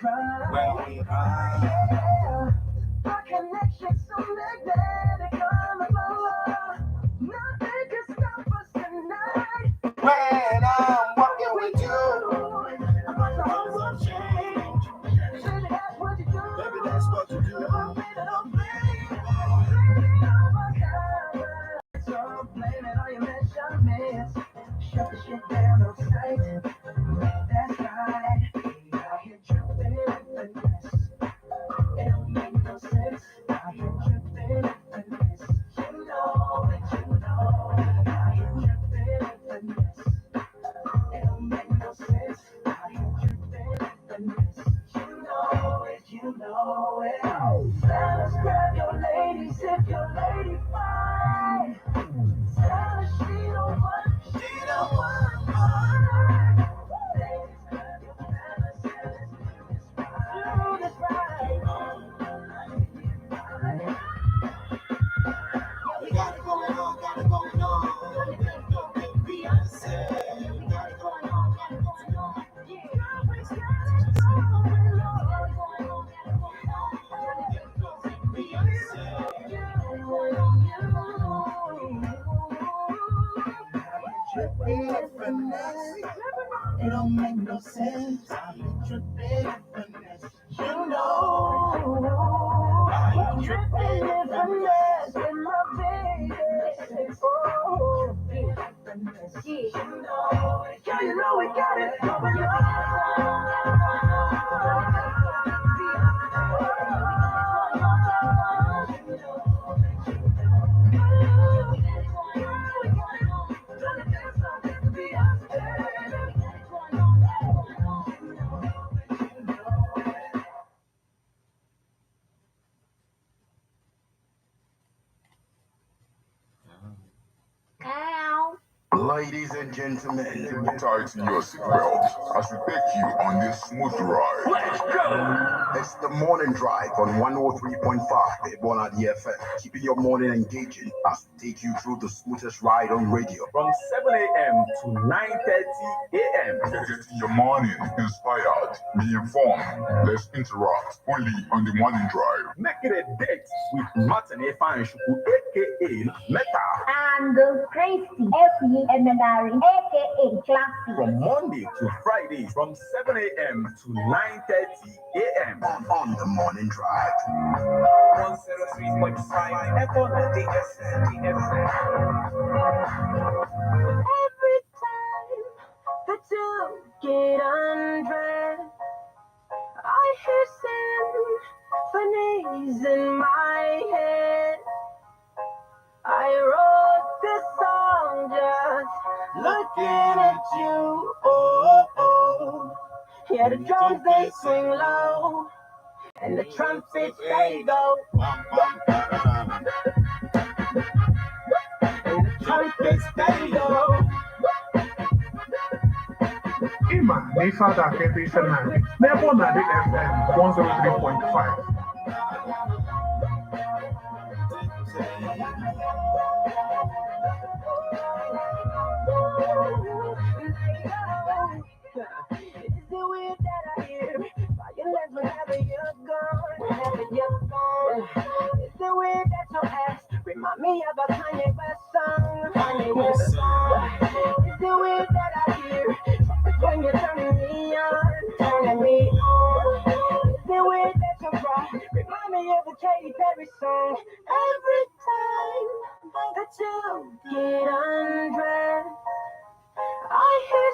cry. When we cry. Yeah. Our connection's so magnetic on the floor. Nothing can stop us tonight. When I'm walking with you, I'm about to whole world change. Baby, that's what you do. Baby, that's what you do. Blame it on me. Blame it on my time. So blame it on your measurements. Shut the shit down on sight. That's right. Out here tripping and finesse. It don't make no sense. Out here tripping and finesse. You know it, you know. Out here tripping and finesse. It don't make no sense. Out here tripping and finesse. You know it, you know it. Fellas, grab your ladies if your lady fine. Tell her she don't want, she don't want more. Ladies, grab your fellas and let's do this right. Do this right. We got it going on, got it going on. Beyonce, we got it going on, got it going on. Yeah, we got it going on. Beyonce. Tripping and finesse. It don't make no sense. I'm tripping and finesse. You know, I'm tripping and finesse with my baby. Oh, you know, girl, you know we got it going on. Cow. Ladies and gentlemen, Tighten your seatbelt as we take you on this smooth ride. Let's go! It's the Morning Drive on 103.5 Ebonadi FM, keeping your morning engaging as we take you through the smoothest ride on radio. From 7 a.m. to 9:30 a.m. Getting your morning inspired, be informed. Let's interact only on the Morning Drive. Make it a date with Martin Efanshuku, aka Meta, And Christy F.E. Emenari, aka Classy. from Monday to Friday from 7 a.m. to 9:30 a.m. On the Morning Drive. 103.5 Ebonadi FM. Every time that you get undressed, I hear symphonies in my head. I wrote this song just looking at you. Oh, oh. Yeah, the drums they swing low, and the trumpets they go. And the trumpets they go. Ịma na ife ada aka ebe ife na-adị n'ebe ọ na-adị FM 103.5. Is it weird that I hear violence whenever you're gone? Whenever you're gone. Is it weird that your ass remind me of a Kanye West song? Kanye West song. Is it weird that I hear trumpets when you're turning me on? Turning me on. Is it weird that your cry remind me of a Katy Perry song? Every time that you get undressed, I hear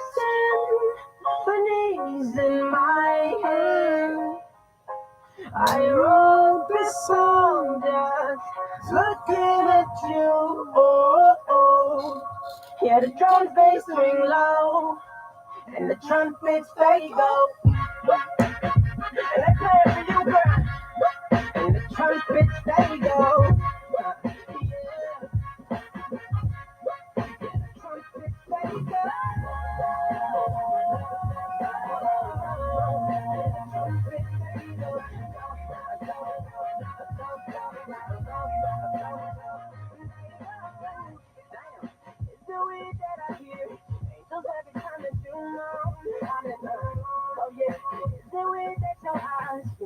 symphonies in my head. I wrote this song just looking at you. Oh, oh. Yeah, the drums they swing low, and the trumpets they go. And I play it for you, girl. And the trumpets they go. Yeah. Yeah, the trumpets they go.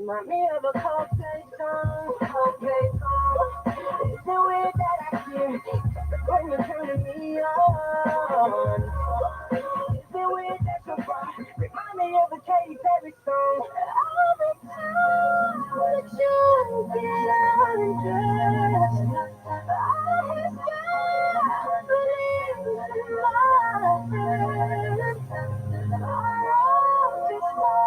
Remind me of a Coldplay song, Coldplay song. Is it weird that I care when you're turning me on? Is it weird that you're fine? Remind me of a Katy Perry song. All the time that you get undressed, I have stopped believing my friends. I just want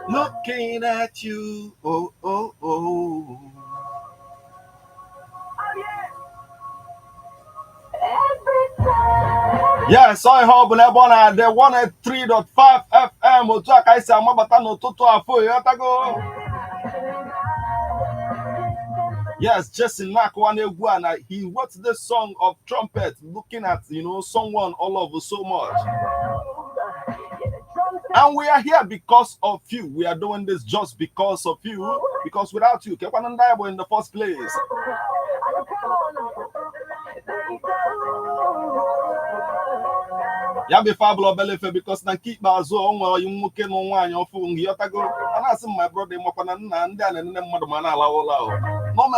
Looking at you, oh, oh, oh. Oh yeah. Every time. Yes, ọ ihe ọ bụla ebe ọ na-adị 103.5 FM, otu a ka anyị si amabata n'ụtụtụ afọ, ịghọtago? Yes, Jason na-akọwa n'egwu a na he wrote this song of trumpet looking at someone all of so much. And we are here because of you. We are doing this just because of you. Because without you, kekwana ndị anyị bụ in the first place? Ya bụ ife abụla obele ife, because na nke ikpeazụ o nwere oyi nwoke na nwaanyị ọfụ, nghọtago? A na-asị m, my brother, makwa na nna ndị a na-enene mmadụ ma na-alawa ụlọ ahụ nọ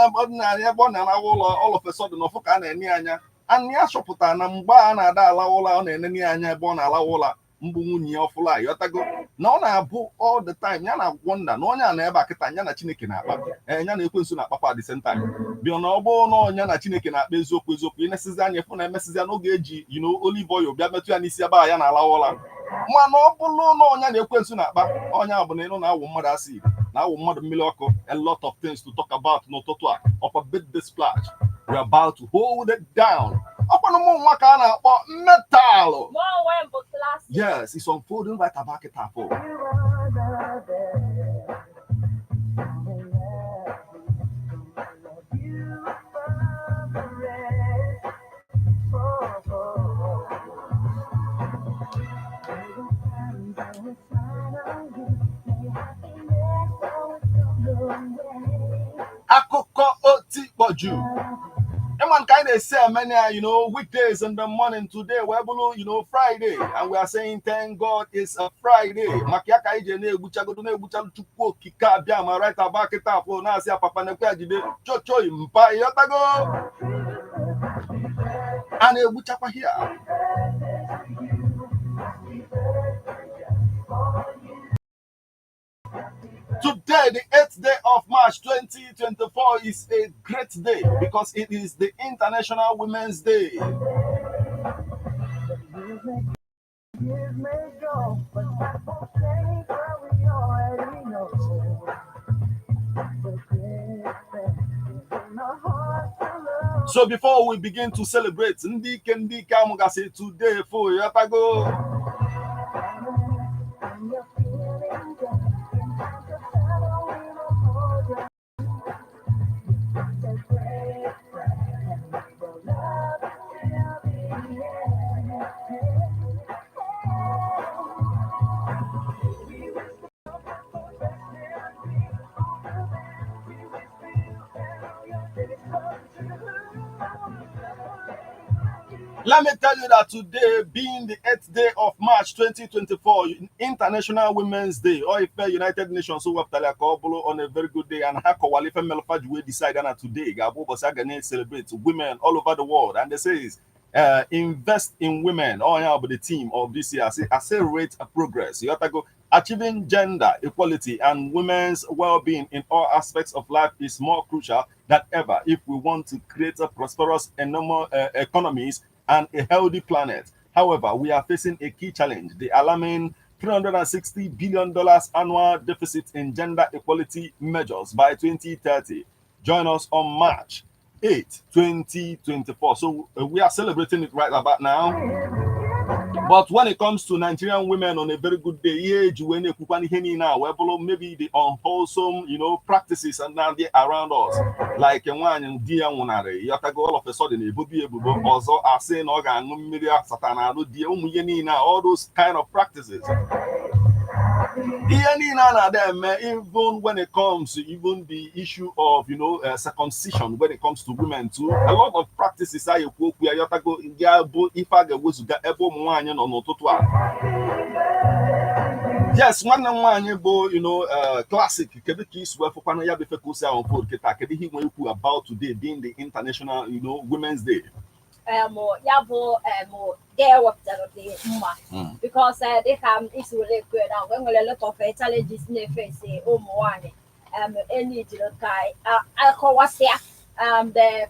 ebe ọ na-alawa ụlọ, all of a sudden ọfụ ka a na-ene anya and ya chọpụtara na mgbe a na-ada alawa ụlọ, ọ na-enene ya anya ebe ọ na-alawa ụlọ mgbu nwunye ya ọfụla, yọtago? Na ọ na-abụ all the time ya na wonder na onye a na ebe a kịta ya na Chineke na-akpa, ee, ya na ekwensu na-akpakwa at the same time. Bịa na ọ bụrụ na ọnya na Chineke na-akpa eziokwu eziokwu, ịnesizi anya fụ na emesizi n'oge eji olive oil bịa metụ ya n'isi ebe a ya na-alawa ụla. Mana ọ bụrụ na ọnya na ekwensu na-akpa, ọnya bụ na ịnụ na-awụ mmadụ acid, na-awụ mmadụ mmiri ọkụ. A lot of things to talk about n'ụtụtụ a. Ọkwa birthday splash, we're about to hold it down. Ọkwanụ mụ nwa ka a na-akpọ metalụ. Mụ onwe m bụ Classy. Yes, it's unfolding right about it afọ. You are the best. I love you above the rest. Oh, oh, oh. Times I will smile on you. May happiness always come your way. Akụkọ otikpọju ịma nke anyị na-esi eme na weekdays in the morning. Today wee bụrụ Friday, and we are saying thank God it's a Friday. Maka ya ka anyị ji na-egbuchagodo, na-egbuchalụ Chukwu Okike abịa ma right about kịta afọ na-asị ya papa na-ekwe ya jide chochoi mpa, ịghọtago? A na-egbuchakwa here. Today, the 8th day of March 2024, is a great day because it is the International Women's Day. Years may go, but that won't change what we already know. The difference is in our hearts to love. So before we begin to celebrate ndị ike, ndị ike amụgasị today fo, ịghọtago? When you're feeling down, in times of trouble, we will hold you. Just a great friend, and we will love you till the end. We wish the best and we all the best. We wish for you and all your dreams come true. Let me tell you that today, being the 8th day of March 2024, International Women's Day, or if United Nations so wepụtara ka ọ bụrụ on a very good day, and ha kọwara ife melụfa ji wee decide na today ga-abụ ụbọchị a ga na-celebrate women all over the world. And they say is invest in women. Oh, yeah, but the theme of this year, say accelerate progress. You have to go achieving gender equality and women's well-being in all aspects of life is more crucial than ever if we want to create a prosperous and normal economies and a healthy planet. However, we are facing a key challenge: the alarming $360 billion annual deficit in gender equality measures by 2030. Join us on March 8, 2024. So we are celebrating it right about now. But when it comes to Nigerian women on a very good day, ihe eji wee na-ekwukwa ihe niile a wee bụrụ maybe the unwholesome practices and now they around us. Like nwaanyị di ya nwụnarị, yọtago, all of a sudden ebobi ebubo ọzọ, asị na ọ ga-aṅụ mmiri asata na arụ di ya, ụmụ ihe niile a, all those kind of practices. Ihe niile a na-ada eme, even when it comes to even the issue of circumcision, when it comes to women too, a lot of practices a ekwu okwu ya, yọtago, ya bụ ife a ga-ewezuga ebe ụmụ nwaanyị nọ n'ụtụtụ a. Yes, nwanne m nwaanyị bụ Classic. Kedu ka isi wee fụkwanụ ya bụ ife ka o si ahụ unfold kịta? Kedu ihe ị nwere ikwu about today being the International Women's Day? Ya bụ day ewepụtara dị mma because dịka m isi were ekwe na mgbe nwere lot of challenges na-efesi ụmụ nwanyị, enyi jiri ka akọwasịa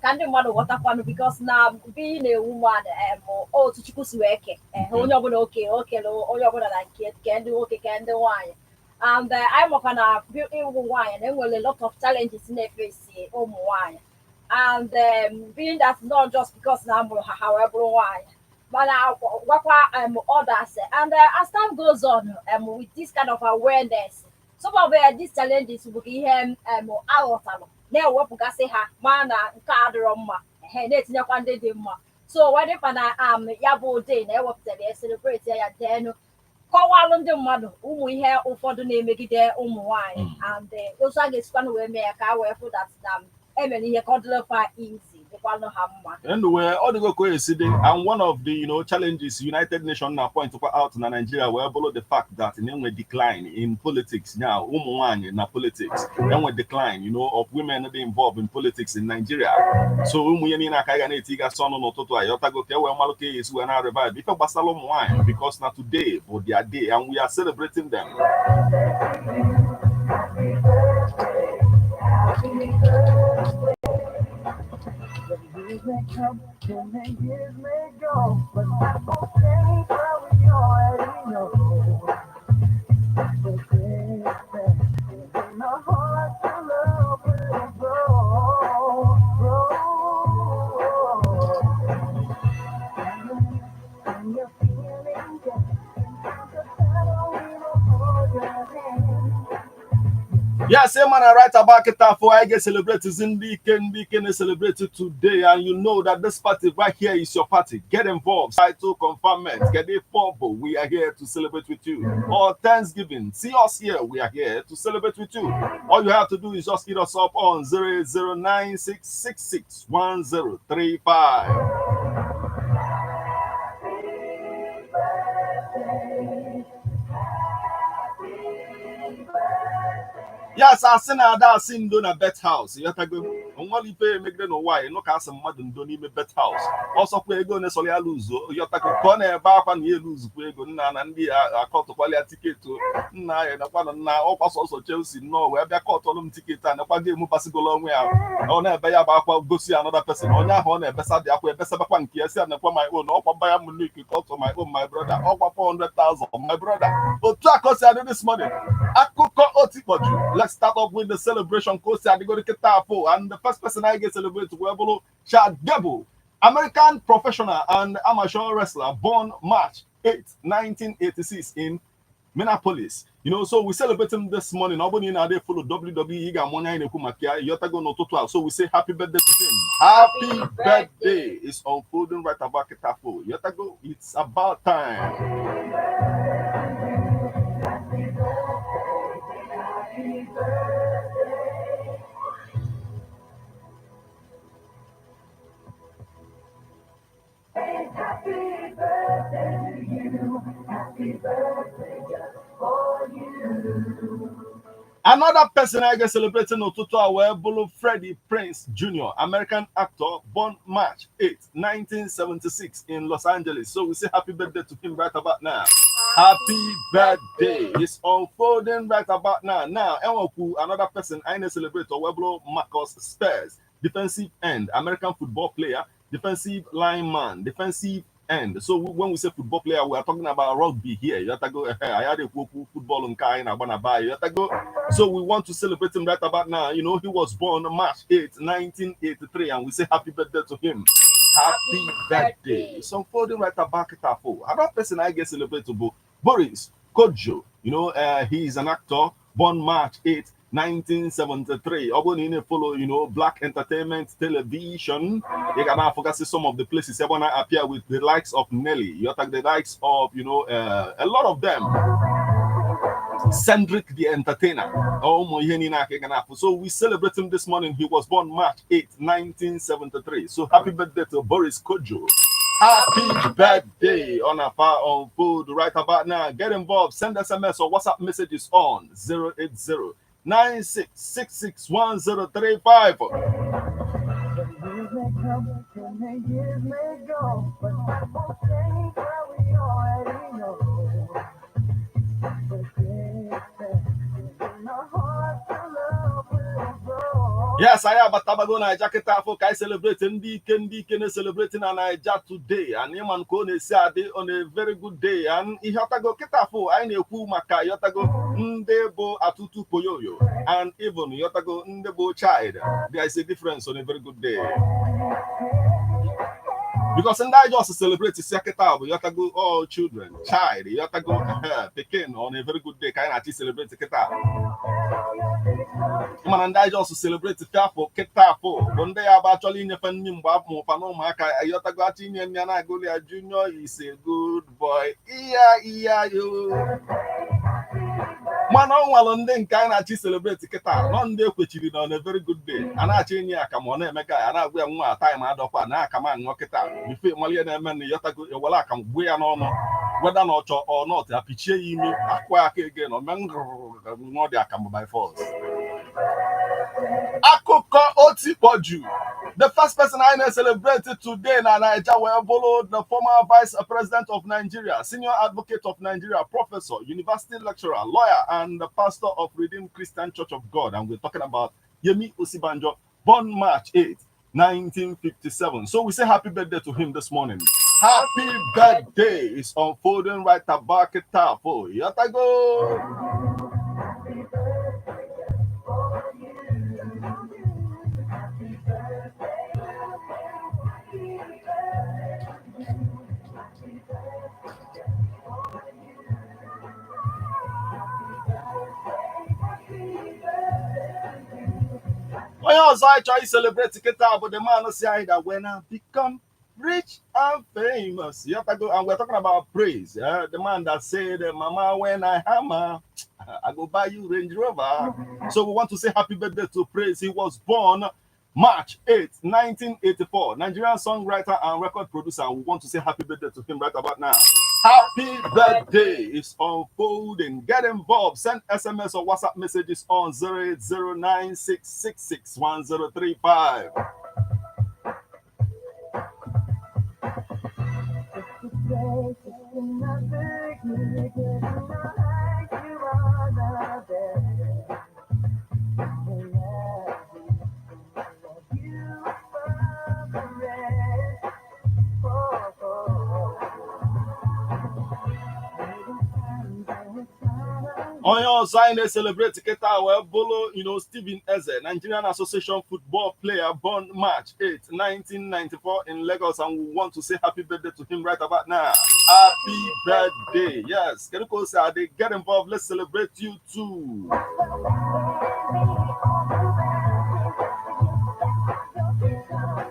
ka ndị mmadụ ghọtakwanụ, because na being a woman, otu Chukwu si wee ke onye ọbụla, oke o kele onye ọbụla na nke ke ndị nwoke, ke ndị nwanyị. And anyị makwa na ịwụ nwaanyị na enwere a lot of challenges na-efesi ụmụ nwanyị, and being that not just because na amụrụ ha, ha wee bụrụ nwaanyị, mana gwakwa others. And as time goes on, with this kind of awareness, some of these challenges bụ ka ihe aghọtalụ na-ewepụgasị ha, ma na nke a adịrọ mma, ehe, na-etinyekwa ndị dị mma. So wedịkwa na ya bụ day na-ewepụtara ya, celebrate ya, denu kọwalụ ndị mmadụ ụmụ ihe ụfọdụ na-emegide ụmụ nwanyị and otu a ga-esikwanụ wee mee ya ka a wee fụ that na emere ihe ka ọ dịrịkwa easy, dịkwanụ ha mma. Anyway, ọ dịgo ka o esi dị, and one of the challenges United Nations na point out na Nigeria wee bụrụ the fact that na-enwe decline in politics now, ụmụ nwanyị na politics, enwe decline of women dị involved in politics in Nigeria. So ụmụ ihe niile aka ga na-etigasị ọnụ n'ụtụtụ a, yọtago, ka e wee malụ ka e esi wee na revive ife gbasara ụmụ nwanyị, because na today bụ their day and we are celebrating them. The years may come and the years may go, but that won't change what we already know. The difference in the heart, the love will grow, grow. When you're feeling down, the battle will hold your hand. Yes, man, I right about it for I get celebrate ndị ike, ndị ike na celebrate today, and you know that this party right here is your party. Get involved. Title conferment. Get it forward. We are here to celebrate with you. Or Thanksgiving. See us here. We are here to celebrate with you. All you have to do is just hit us up on 08096661035. Yes, asị na ada asị ndo na bet house, ịghọtago? Onwere ife emegide n'ụwa anyị nụ ka asị mmadụ ndo n'ime bet house, ọsọkwa ego na-esọrọ ya luzuo, ịghọtago? Ka ọ na-ebe akwa na ya eluzukwa ego nna na ndị akọtụkwala ya ticket nna ya, nakwa nna ọkwa sọsọ Chelsea nnọọ wee bịa kọtọlụ m ticket a, nakwa game pasigolo onwe ya. Ọ na-ebe ya bụ akwa, gosi another person, onye ahụ ọ na-ebesa dị akwa ebesabakwa nke ya, si anakwa my own, ọkwa Bayern Munich kọtụ my own, my brother, ọkwa 400,000, my brother. Otu a ka o si adị this morning. Akụkọ otikpọju. Let's start off with the celebration ka o si adịgoro kịta afọ, and the first person I get celebrate wee bụrụ Chad Gable, American professional and amateur wrestler, born March 8, 1986 in Minneapolis. So we celebrate him this morning. Ọ bụrụ na ị na-adị follow WWE, ị ga-ama onye anyị na-ekwu maka ya, yọtago, n'ụtụtụ a. So we say happy birthday to him. Happy birthday. It's unfolding right about kịta afọ. Yọtago, it's about time. Happy birthday. Happy birthday to you. Happy birthday just for you. Another person I get celebrating n'ụtụtụ a wee bụrụ Freddie Prinze Jr., American actor, born March 8, 1976 in Los Angeles. So we say happy birthday to him right about now. Happy birthday. It's unfolding right about now. Now, enwekwu another person I na-celebrate wee bụrụ Marcus Spears, defensive end, American football player, defensive lineman, defensive end. So when we say football player, we are talking about rugby here. You have to go. I had a football nke anyị na-agba na be anyị. You have to go. So we want to celebrate him right about now. He was born March 8, 1983, and we say happy birthday to him. Happy birthday. It's unfolding right about it. Another person I get celebrate bụ Boris Kodjoe. He is an actor, born March 8, 1973. Ọ bụrụ na ị na-follow Black Entertainment Television, you can now focus some of the places ebe ọ na-appear with the likes of Nelly, you have the likes of a lot of them. Cendric the Entertainer. Oh, ụmụ ihe niile aka ị ga na-afụ. So we celebrate him this morning. He was born March 8, 1973. So happy birthday to Boris Kodjoe. Happy birthday on a far unfold right about now. Get involved. Send SMS or WhatsApp messages on 080 9666 1035. The years may come and the years may go, but that won't change what we already know. The distance in our hearts, the love will grow. Yes, anyị abatabago Naija kịta afọ ka anyị celebrate ndị ike, ndị ike na-celebrate na Naija today, and ịma nke ọ na-esi adị on a very good day, and ihe ọtago kịta afọ anyị na-ekwu maka yọtago ndị bụ atụtụ poyoyo and even yọtago ndị bụ child. There is a difference on a very good day because ndị anyị just celebrate si kịta bụ yọtago all children, child, yọtago pikin on a very good day ka anyị na-achị celebrate kịta. Mana ndị anyị just celebrate afọ kịta afọ bụ ndị ya bụ achọrọ inyefe nri mgbe afọ mụfa na ụmụaka yọtago achọ inye nri a na-agụli ya, "Junior is a good boy," iya iya yo. Mana ọ nwere ndị nke anyị na-achị celebrate kịta nọ, ndị ekwechiri na on a very good day a na-achọ inye ya akamụ, ọ na-eme ka a na-agwa ya, "Nwa, time adọkwa na akamụ aṅụọ kịta." Bife mara ihe na-eme na yọtago ewere akamụ gbuo ya n'ọnụ, whether na ọchọ or not, apichie ya imi akụ aka ege na ome ṅụọ dị akamụ by force. Akụkọ otikpọju. The first person I na-celebrate today na Naija wee bụrụ the former Vice President of Nigeria, Senior Advocate of Nigeria, Professor, University Lecturer, Lawyer, and the Pastor of Redeemed Christian Church of God. And we're talking about Yemi Osibanjo, born March 8, 1957. So we say happy birthday to him this morning. Happy birthday is unfolding right about it. Yatago. Happy birthday for you. Happy birthday. Happy birthday. Happy birthday for you. Happy birthday. Happy birthday. Onye ọzọ anyị chọrọ celebrate kịta bụ the man si anyị that when I become rich and famous. Yatago, and we're talking about Praise. The man that said, "Mama, when I hammer, I go buy you Range Rover." So we want to say happy birthday to Praise. He was born March 8, 1984. Nigerian songwriter and record producer. We want to say happy birthday to him right about now. Happy birthday is unfolding. Get involved. Send SMS or WhatsApp messages on 08096661035. Today, just another year, getting like you are the best. We love you, love you above the rest. Oh, oh. Many times I was Onye ọzọ anyị na-celebrate kịta wee bụrụ Steven Eze, Nigerian Association football player, born March 8, 1994 in Lagos, and we want to say happy birthday to him right about now. Happy birthday. Yes, kedu ka o si adị? Get involved. Let's celebrate you too.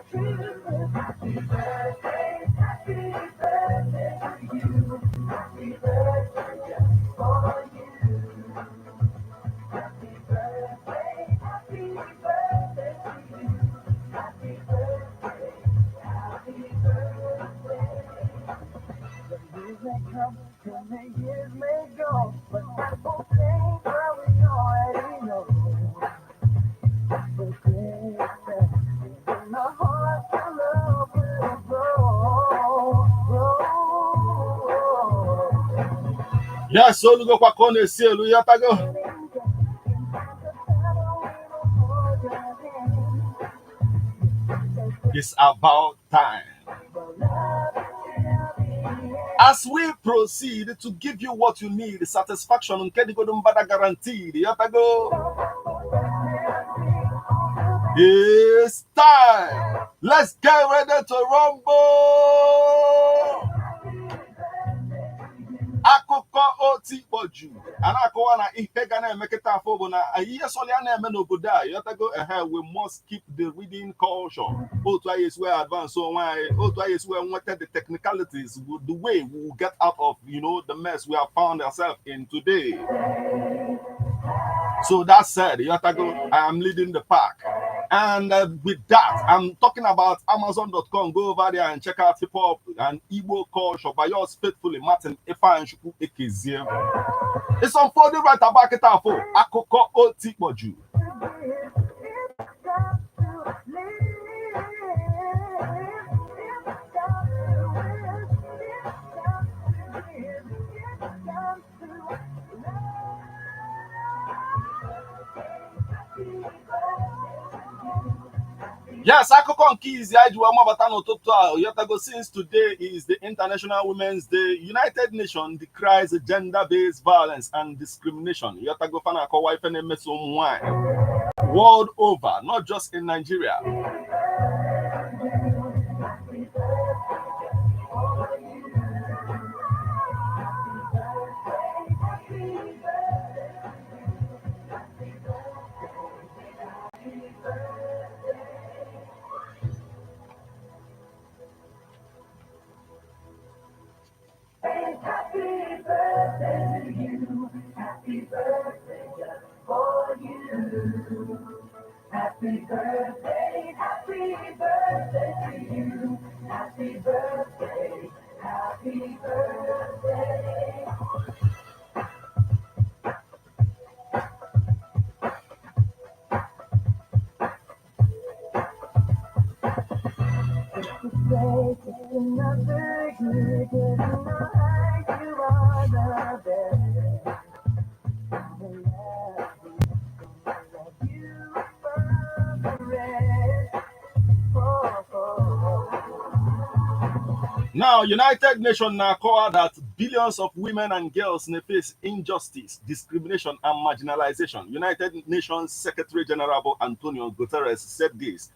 Happy birthday, happy birthday to you. Happy birthday just for you. Happy birthday, happy birthday to you. Happy birthday, happy birthday. The years may come and the years may go, but that won't change what we already know. The distance in our hearts, the love will grow, grow. Yes, olugokwa ka ọ na-esi elu ya tago. Hold your hand. It's about time. As we proceed to give you what you need, satisfaction nke dịgodo mbada guaranteed. Yotago. It's time. Let's get ready to rumble. Akụkọ otikpọju a na-akọwa na ihe ga na-eme kịta afọ bụ na ihe sọlị a na-eme n'obodo a, yotago, ehe, we must keep the reading culture. Otu anyị esi wee advance onwe anyị, otu anyị esi wee nweta the technicalities, the way we will get out of the mess we have found ourselves in today. So that said, yotago, I am leading the pack. And with that, I'm talking about Amazon.com. Go over there and check out Hip Hop and Igbo Culture by yours faithfully, Martin Ifeanyichukwu Ekezie. It's unfolding right about it for Akụkọ Otikpoju. Yes, akụkọ nke izi anyị ji wee mabata n'ụtụtụ a yotago. Since today is the International Women's Day, United Nations decries gender-based violence and discrimination. Yotago fa na-akọwa ife na-emeso ụmụ nwanyị world over, not just in Nigeria. Happy birthday to you. Happy birthday just for you. Happy birthday, happy birthday to you. Happy birthday, happy birthday. It's just another year getting by. You are the best. I'm gonna love you, gonna love you for the rest. Oh, oh, oh. Now, United Nations na-akọwa that billions of women and girls na-face injustice, discrimination, and marginalization. United Nations Secretary General bụ Antonio Guterres said this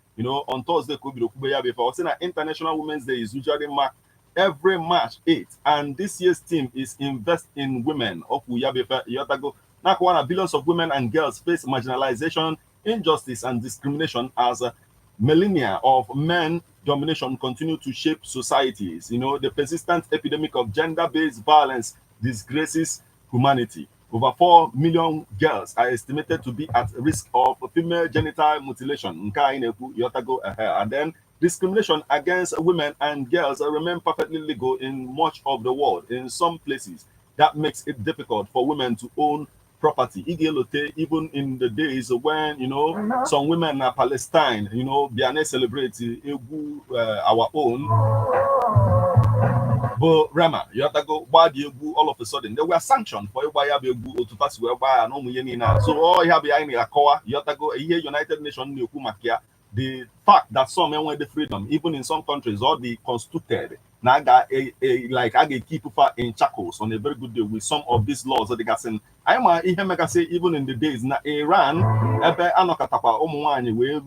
on Thursday ka o bidoro kwube ya before. Sị na International Women's Day is usually marked every March 8th, and this year's theme is Invest in Women. Okwu ya before yotago na-akọwa na billions of women and girls face marginalization, injustice, and discrimination as millennia of men domination continue to shape societies. The persistent epidemic of gender-based violence disgraces humanity. Over 4 million girls are estimated to be at risk of female genital mutilation. Nke anyị na-ekwu, yotago, ehe. And then discrimination against women and girls remain perfectly legal in much of the world. In some places, that makes it difficult for women to own property. Ị ga-elote even in the days when some women na Palestine bịa na-celebrate egwu our own bụ Rema, yotago, gbaa dị egwu. All of a sudden they were sanctioned for ịgba ya bụ egwu otu fa si wee gbaa ya na ụmụ ihe niile a. So ọ ya bụ ya anyị na-akọwa, yotago, ihe United Nations na-ekwu maka ya, the fact that some enwe the freedom even in some countries all the constituted na aga like a ga-keep fa in shackles on a very good day with some of these laws dịgasị. Anyị ma ihe megasị even in the days na Iran ebe anọkọtakwa ụmụ nwaanyị wee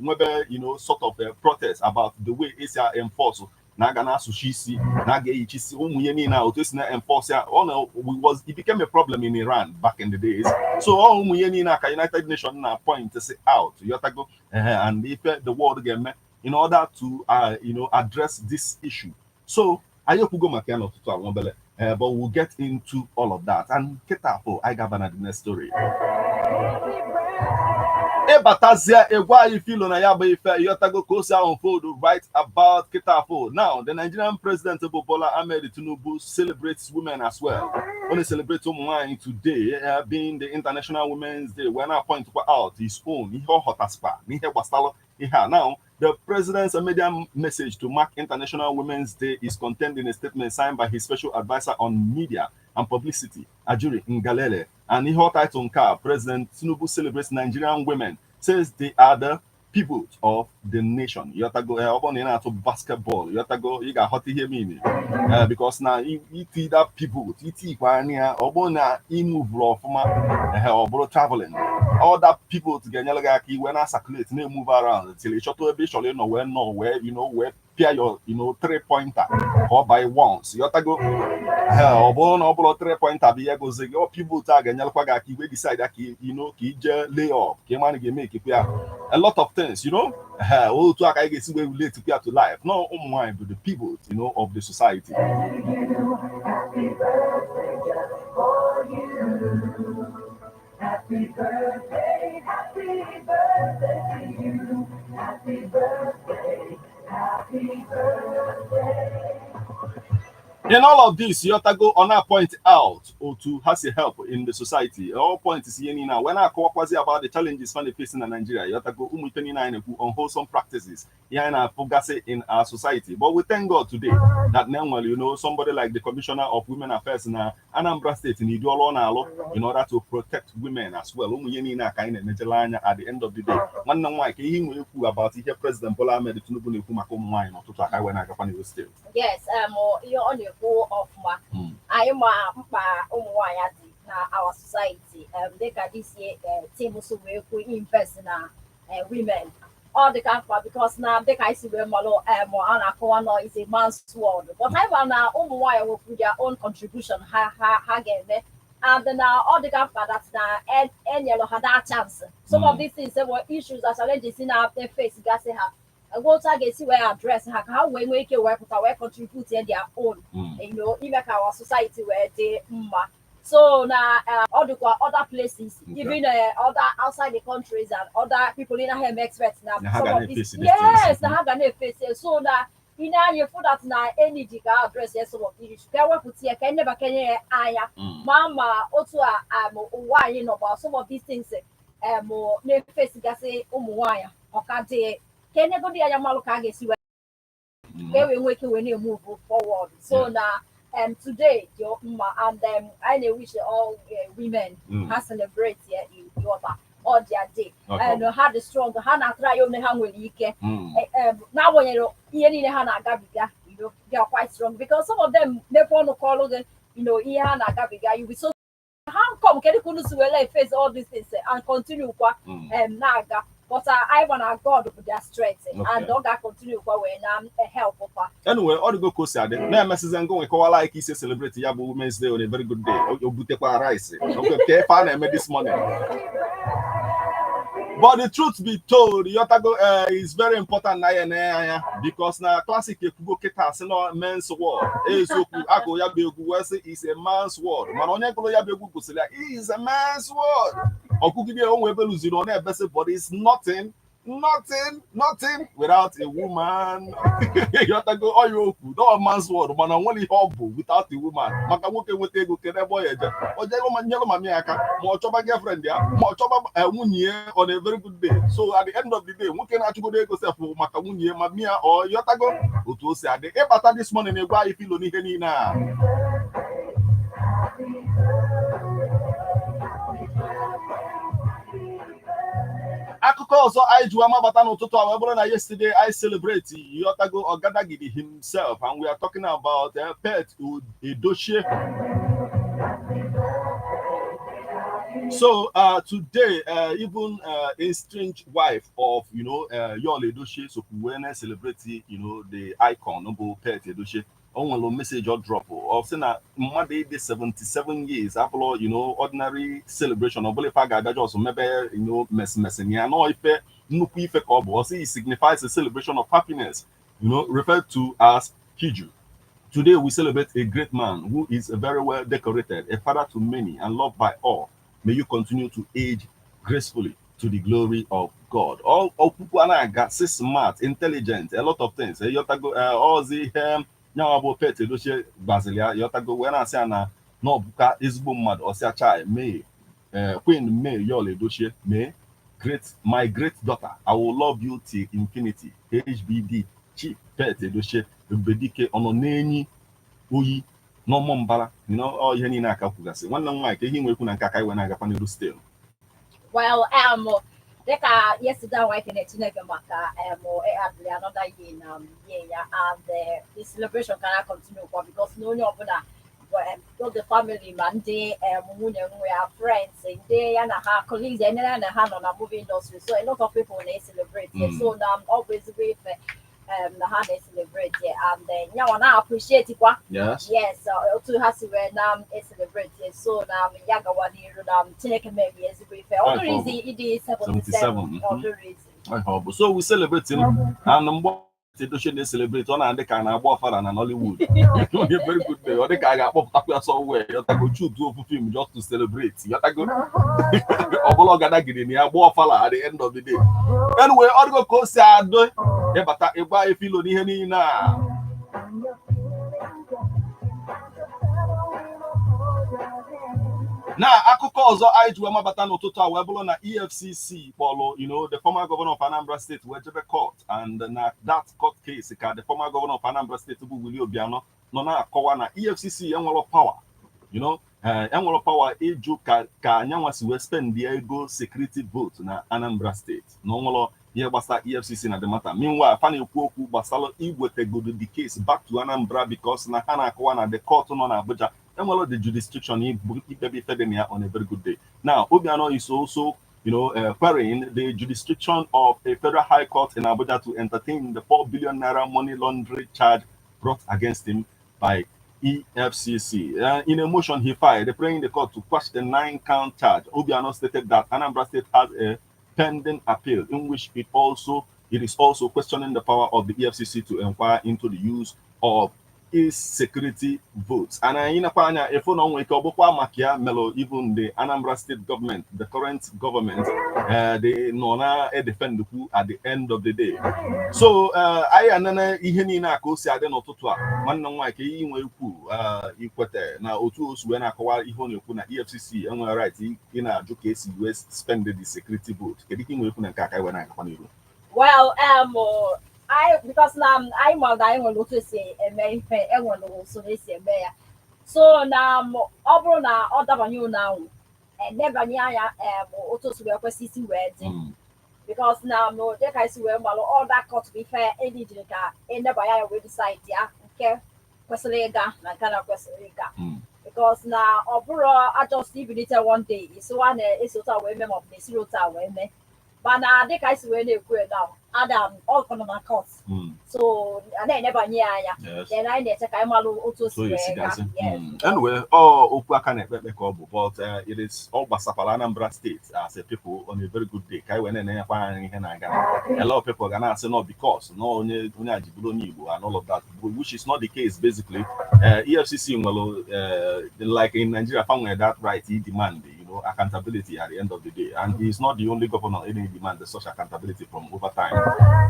nwebe sort of protest about the way esi enforce na aga na-asụchi isi na aga ehichisi ụmụ ihe niile a otu esi na enforce ya. Ọ na was it became a problem in Iran back in the days. So ọ ụmụ ihe niile a ka United Nations na point si out, yotago, and ife the world ga-eme in order to address this issue. So anyị ekwugo maka ya n'ọtụtụ a nwobele, but we'll get into all of that. And kịta afọ anyị ga-aba na the next story. Ịbatazie egwu anyị filo na ya bụ ife, ịghọtago, ka o si unfold right about kịta afọ. Now, the Nigerian president bụ Bola Ahmed Tinubu celebrates women as well. Ọ na-celebrate ụmụ nwanyị today, being the International Women's Day, wee na-point out his own ihe ọ ghọtasịkwa n'ihe gbasara ihe a. Now, the president's media message to mark International Women's Day is contained in a statement signed by his special advisor on media and publicity, Ajuri Ngelale. And ihe ọ title nke a, "President Tinubu celebrates Nigerian women, says they are the pivot of the nation." Yotago, ọ bụrụ na ị na-atụ basketball, yotago, ị ga-aghọta ihe mean. Because na iti that pivot, iti ikwe anya ya, ọ bụrụ na ị move ọfụma, ọ bụrụ traveling, all that pivot ga-enyere gị aka iwe na circulate, na-emove around till ị chọta ebe ị chọrọ ịnọ wee nọ wee wee pịa your three pointer ka ọ by once, yotago. Ọ bụrụ na ọ bụrụ three pointer bụ ihe gozi gị, ọ pivot a ga-enyelekwa gị aka iwe decide ka ka ije lay up ka ị mara ga-eme ekekwe ya a lot of things. Otu aka anyị ga-esi wee relate ya to life no ụmụ nwaanyị bụ the pivot of the society. Happy birthday just for you. Happy birthday, happy birthday to In all of this, Yotago ọ point out otu ha si help in the society. All point is ihe niile a wee na-akọwakwazi about the challenges fa facing na Nigeria. Yotago, ụmụ ife niile anyị na-ekwu, unwholesome practices ihe anyị na-afụgasị in our society. But we thank God today that now, well, somebody like the Commissioner of Women Affairs na Anambra State na idu ọrụ ọ na-alụ in order to protect women as well. Ụmụ ihe niile a ka anyị na-emejela anya. At the end of the day, nwanne m nwaanyị, ka ihe nwere ekwu about ihe President Bola Ahmed Tinubu na-ekwu maka ụmụ nwaanyị n'ụtụtụ a, ka anyị wee na-agakwa n'ihu still. Yes, ihe ọ na-ekwu ọfụma. Anyị ma mkpa ụmụ nwaanyị dị na our society, dịka this year team so wee kwu invest na women. Ọ dịka mkpa because na dịka anyị si wee malụ, a na-akọwa nọ is a man's world, but anyị ma na ụmụ nwaanyị nwekwu their own contribution ha ga-eme, and na ọ dịka mkpa that na enyere ha that chance. Some of these things were issues and challenges na face gasị ha, otu a ga-esi wee address ha ka ha wee nwee ike wee pụta wee contribute their own ime ka our society wee dị mma. So na ọ dịkwa other places, even other outside the countries and other people in ahịa expect na Na ha some ga of na-face these these things. Yes, na ha ga na-eface. So na ị na-anya fụ that na energy ka address ya some of these issues, ka ewepụta ya, ka enebakanye ya anya ma otu a ụwa anyị nọ gba some of these things na-eface gasị ụmụ nwaanyị, ọka dị ka enyegodi anya malụ ka a ga-esi wee ka e wee nwee ike wee na-emove forward. So na today dị mma, and I na-wish all women ha celebrate ya ịghọta all their day and ha dị strong, ha na-atara ya onye ha nwere ike n'agbanyeghị ihe niile ha na-agabiga. They are quite strong because some of them mepe ọnụ kọọlụ gị ihe ha na-agabiga, you be so, how come, kedu ka unu si were face all these things and continue kwa na-aga? But anyị ma na God bụ their strength and ọ ga-continue kwa wee na help kwa. Anyway, ọ dịgo ka o si adị na-emesizi ngụ nwe kọwala anyị ka isi celebrate ya bụ Women's Day on a very good day. O butekwa rice. Okay, ka ife a na-eme this morning. But the truth be told, yotago, is very important na ya na anya because na classic ekwugo kịta sị na men's world. Eziokwu, agụ ya bụ egwu wee sị is a man's world, mana onye gụrụ ya bụ egwu gosiri ya is a man's world. Ọgụgide onwe ebe lụziri ọ na-ebesị, but it's nothing, nothing, nothing without a woman. Yotago, ọya okwu no man's world, mana nwere ihe ọ bụ without a woman. Maka nwoke nweta ego, kedu ebe ọ ya eje? O jee nyelụ mami aka, ma ọ chọba girlfriend ya, ma ọ chọba nwunye ya on a very good day. So at the end of the day, nwoke na-achụgodo ego sef maka nwunye ya, mami ya. Ọ yọtago otu o si adị. Ịbata this morning na-egwa anyị filo n'ihe niile a. Akụkọ ọzọ anyị ji amabata n'ụtụtụ a wee bụrụ na yesterday I celebrate, Yotago, Ogadagidi himself, and we are talking about Pet Edochie. So today, even a strange wife of Yul Edochie, so we celebrate the icon bụ Pet Edochie. O nwere message ọ drop ọ sị na mmadụ ịdị 77 years abụrụ ordinary celebration. Ọ bụla ife a ga-abịa just mebe mesimesi ya nọ ife nnukwu ife ka ọ bụ. Ọ sị it signifies a celebration of happiness, referred to as Hiju. Today we celebrate a great man who is very well decorated, a father to many and loved by all. May you continue to age gracefully to the glory of God. All okwukwu a na-aga si smart, intelligent, a lot of things. Yotago, ọzi ihe nyanwa bụ Pet Edochie gbaziri ya, yotago, wee na-asị ya na na ọ bụka ezigbo mmadụ. Ọsịa chai May, Queen May Yul Edochie, May great, my great daughter, I will love you till infinity. HBD Chief Pet Edochie, Ebubedike ọ nọ n'enyi oyi n'ọmụ mbara, ọ ihe niile aka kwugasị. Nwanne m nwaanyị, ka ihe nwekwu na nke aka anyị wee na-agakwa n'iru still. Well, dịka yesterday anyị kene Chineke maka adịrị another year na year ya, and the celebration can continue kwa because na onye ọbụla bụ the family, ma ndị nwunye nwe ya, friends, ndị ya na ha colleagues, ndị ya na ha nọ na movie industry. So a lot of people na-celebrate. So na ọ bụ ezigbo ife na ha na-celebrate and nyanwa na appreciate kwa. Yes, otu ha si wee na celebrate. So na ya gawa n'iru na Chineke mebi ezigbo ife. Ọ dịrị izi ịdị 77. Ọ dịrị izi. Ọ bụ so we celebrate him, and mgbe Edochie na-celebrate, ọ na-adị ka a na-agba ọfara na Nollywood. On a very good day, ọ dị ka a ga-akpọpụtakwa ya somewhere, yọtago, shoot ofu film just to celebrate, yọtago. Ọ bụla ọgadagidi na ya gba ọfala at the end of the day. Anyway, ọ dịgo ka o si adị. Ịbata ịgba efilo n'ihe niile a. Na akụkọ ọzọ anyị ji wee mabata n'ụtụtụ a wee bụrụ na EFCC kpọrọ the former governor of Anambra State wee jebe court, and na that court case ka the former governor of Anambra State bụ Willie Obiano nọ na-akọwa na EFCC enwero power enwero power ịjụ ka anyanwa si wee spend ego security vote na Anambra State, na onwero ihe gbasara EFCC na the matter. Meanwhile, fa na-ekwu okwu gbasara igwetegodo the case back to Anambra because na ha na-akọwa na the court nọ na Abuja enwere the jurisdiction ikpebi ife dị na ya on a very good day. Now, Obiano is also querying the jurisdiction of a federal high court in Abuja to entertain the 4 billion naira money laundering charge brought against him by EFCC. In a motion he filed, praying the court to quash the nine-count charge, Obiano stated that Anambra State has a pending appeal in which it is also questioning the power of the EFCC to inquire into the use of his security votes. And anyị nakwa anya efu na onwe ike ọ bụkwa maka ya melụ even the Anambra State government, the current government, they nọ na edefendkwu at the end of the day. So anyị anene ihe niile a ka o si adị n'ụtụtụ a. Nwanne m nwaanyị, ka ihe inwe ikwu ikwete na otu o si wee na-akọwa ihe ọ na-ekwu na EFCC enwere right ị na-ajụ ka esi wee spend the security vote? Kedu ihe inwe ikwu na nke a ka anyị wee na-agakwa n'iru? Well, I because na anyị ma na anyị nwere otu esi eme ife, enwere usoro esi eme ya. So na ọ bụrụ na ọ dabanye ụlọ ahụ, enebanye anya otu o si wee kwesị isi wee dị, because na dịka isi wee malụ, all that court bụ ife ejiri ka enebanye anya wee decide ya nke kwesịrị ịga na nke na kwesịrị ịga, because na ọ bụrụ ajọst ibilite one day isiwa na-esi otu a wee mee maọbụ na esiri otu a wee mee. Mana dịka isi wee na-ekwu now, Adam ọ nọ na court, so a na-enebanye ya anya. Then anyị na-eche ka anyị malụ otu o si so wee gaa. Esigazi. Yes. Anyway, ọ okwu aka na-ekpe ekpe ka ọ bụ, but it is ọ gbasakwara Anambra State as a people on a very good day ka anyị wee na-enenyekwa anya ihe na-aga. A lot of people ga na-asị no because no onye onye a jibụrụ onye Igbo and all of that, which is not the case. Basically, EFCC nwere like in Nigeria fa nwere that right he demand accountability at the end of the day, and he is not the only governor in demand such accountability from over time.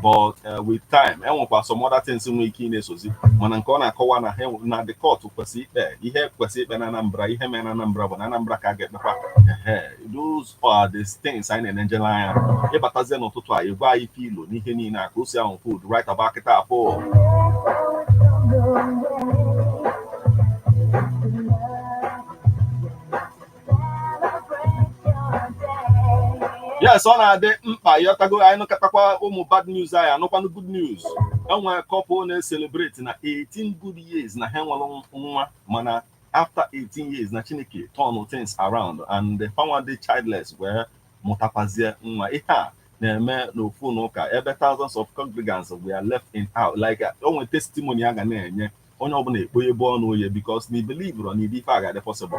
But with time enwekwa some other things nwere ike ị na-esozi, mana nke ọ na-akọwa na ha na the court kwesịrị ikpe ihe kwesịrị ikpe na Anambra, ihe mere na Anambra bụ na Anambra ka a ga-ekpekwa. Ehe, those are the things anyị na-enejere anya. Ịbatazie n'ụtụtụ a, ịgwa anyị ife ilo n'ihe niile a ka o si ahụ food right about kịta afọ. Yes, ọ na-adị mkpa ịghọtago. Anyị nụkatakwa ụmụ bad news, anyị anụkwanụ good news. Enwere couple na-celebrate na 18 good years na ha enwere nwa, mana after 18 years na Chineke turn things around and the fanwa dị childless wee mụtakwazie nwa. Ihe a na-eme n'ofu n'ụka ebe thousands of congregants were left in out like o nwere testimony a ga na-enye onye ọbụla ekpo ebe ọnụ oye because na believe na ife a ga-adị possible.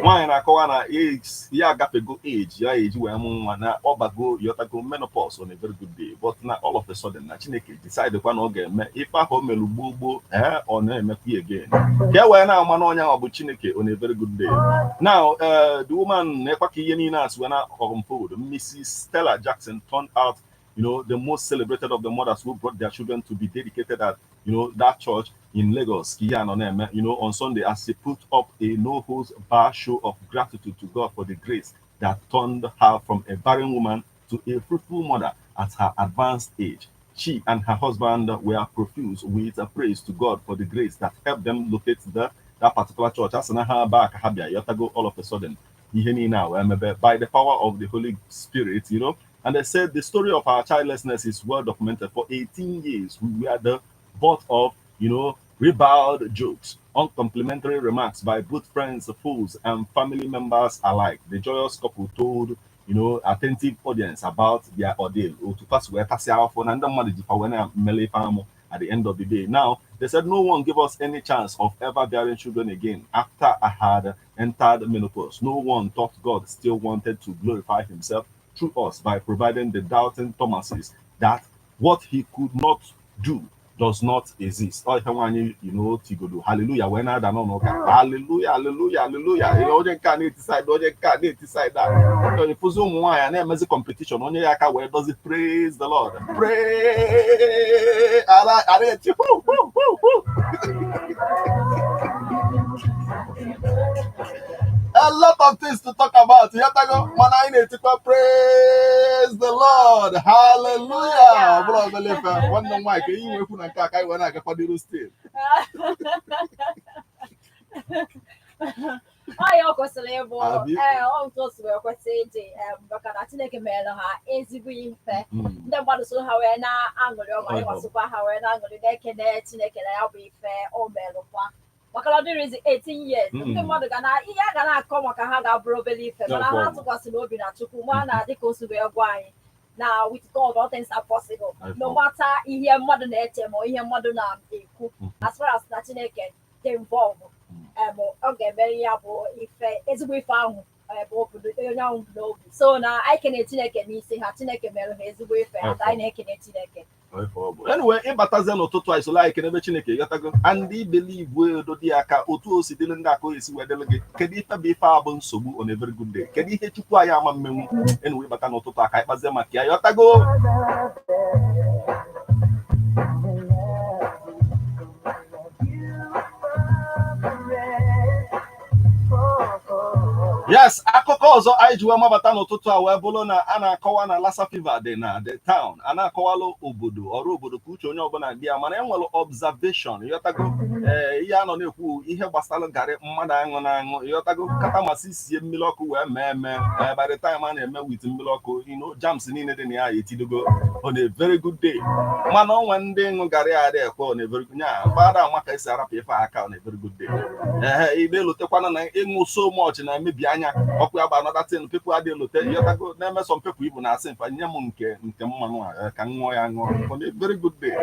Nwaanyị na-akọwa na age ya agafego age ya eji wee mụ nwa, na ọ bago yotago menopause on a very good day, but na all of a sudden na Chineke decide kwa na ọ ga-eme ife ahụ o mere gboo gboo, ee, ọ na-emekwa ya again ka e wee na-ama n'ọnya ọ bụ Chineke on a very good day. Now, the woman na-ekwa ka ihe niile as wee na unfold, Mrs. Stella Jackson turned out the most celebrated of the mothers who brought their children to be dedicated at that church in Lagos, Kiyan Oneme, on Sunday as she put up a no holds bar show of gratitude to God for the grace that turned her from a barren woman to a fruitful mother at her advanced age. She and her husband were profuse with a praise to God for the grace that helped them locate the that particular church. As na ha back ha yotago all of a sudden ihe niile a wee mebe by the power of the Holy Spirit. And they said the story of our childlessness is well documented. For 18 years, we were the butt of ribald jokes, uncomplimentary remarks by both friends, fools, and family members alike. The joyous couple told attentive audience about their ordeal. Otu fa si wee tasịa afọ na ndị mmadụ jikwa wee na-emele ife amụ at the end of the day. Now, they said no one gave us any chance of ever bearing children again after I had entered menopause. No one thought God still wanted to glorify himself through us by providing the doubting Thomases that what he could not do does not exist. Ọ ihe nwaanyị tigodo hallelujah wee na-ada n'ụlọ ụka, hallelujah, hallelujah, hallelujah. Onye nke a na-eti side, onye nke a na-eti side a, onye fụzi ụmụ nwaanyị a na-emezi competition, onye ya aka wee dozi praise the Lord, praise ara ara eti hu hu hu hu. A lot of things to talk about. Ịghọtago? Mana anyị na-etikwa praise the Lord, hallelujah. Ọ bụrụ obele ife. Nwanne m nwaanyị, ka ihe nwekwu na nke a ka anyị wee na-agakwadoro still. Ọ ya ọ kwesịrị ịbụ. Abi. Ee, ọ otu o si wee kwesị ịdị, maka na Chineke meere ha ezigbo ife. Ndị mmadụ so ha wee na-aṅụrị ọṅụ, anyị gbasịkwa ha wee na-aṅụrị, na-ekene Chineke na ya bụ ife o merụkwa, maka na ọ dịrịzi 18 years. Ndị mmadụ ga na ihe a ga na-akọ maka ha ga-abụrụ obere ife, mana ha tụkwasịrị obi na Chukwu, ma na dịka o si wee gwa anyị na with God all things are possible. No matter ihe mmadụ na-eche ma ihe mmadụ na-ekwu, as far as na Chineke dị involved, ọ ga-emere ya bụ ife, ezigbo ife ahụ bụ obodo onye ahụ bụ n'obi. So na anyị kene Chineke n'isi ha. Chineke mere ha ezigbo ife, and anyị na-ekene Chineke. Anyway, ịbatazie n'ụtụtụ a, isola anyị kenebe Chineke. Ịghọtago? And I believe wee do dị ya ka otu o si dịrị ndị aka o esi wee dịrị gị. Kedu ife bụ ife a bụ nsogbu on a very good day? Kedu ihe Chukwu anyị ama mmenwu? Anyway, ịbata n'ụtụtụ a ka anyị kpazie maka ya. Ịghọtago? Yes, akụkọ ọzọ anyị ji wee mabata n'ụtụtụ a wee bụrụ na a na-akọwa na Lassa fever dị na the town. A na-akọwalụ obodo ọrụ obodo ka uche onye ọbụla dị ya, mana e nwere observation. Ịghọtago? Ee, ihe a nọ na-ekwu, ihe gbasara garị mmadụ aṅụ na aṅụ, ịghọtago, kata masị sie mmiri ọkụ wee mee mee. Ee, by the time a na-eme with mmiri ọkụ, germs niile dị na ya etidogo on a very good day. Mana onwe ndị ṅụ garị adị ekwe on a very good nya fada ama ka esi arapụ ife aka on a very good day. Ee, ị na-elotekwana na ịṅụ so much na-emebi anya ọkụ ya bụ another thing people adịghị elote. Ịghọtago? Na-eme some people ibu na-asị mfa nye m nke mmanụ a, ka m ṅụọ ya ṅụọ on a very good day.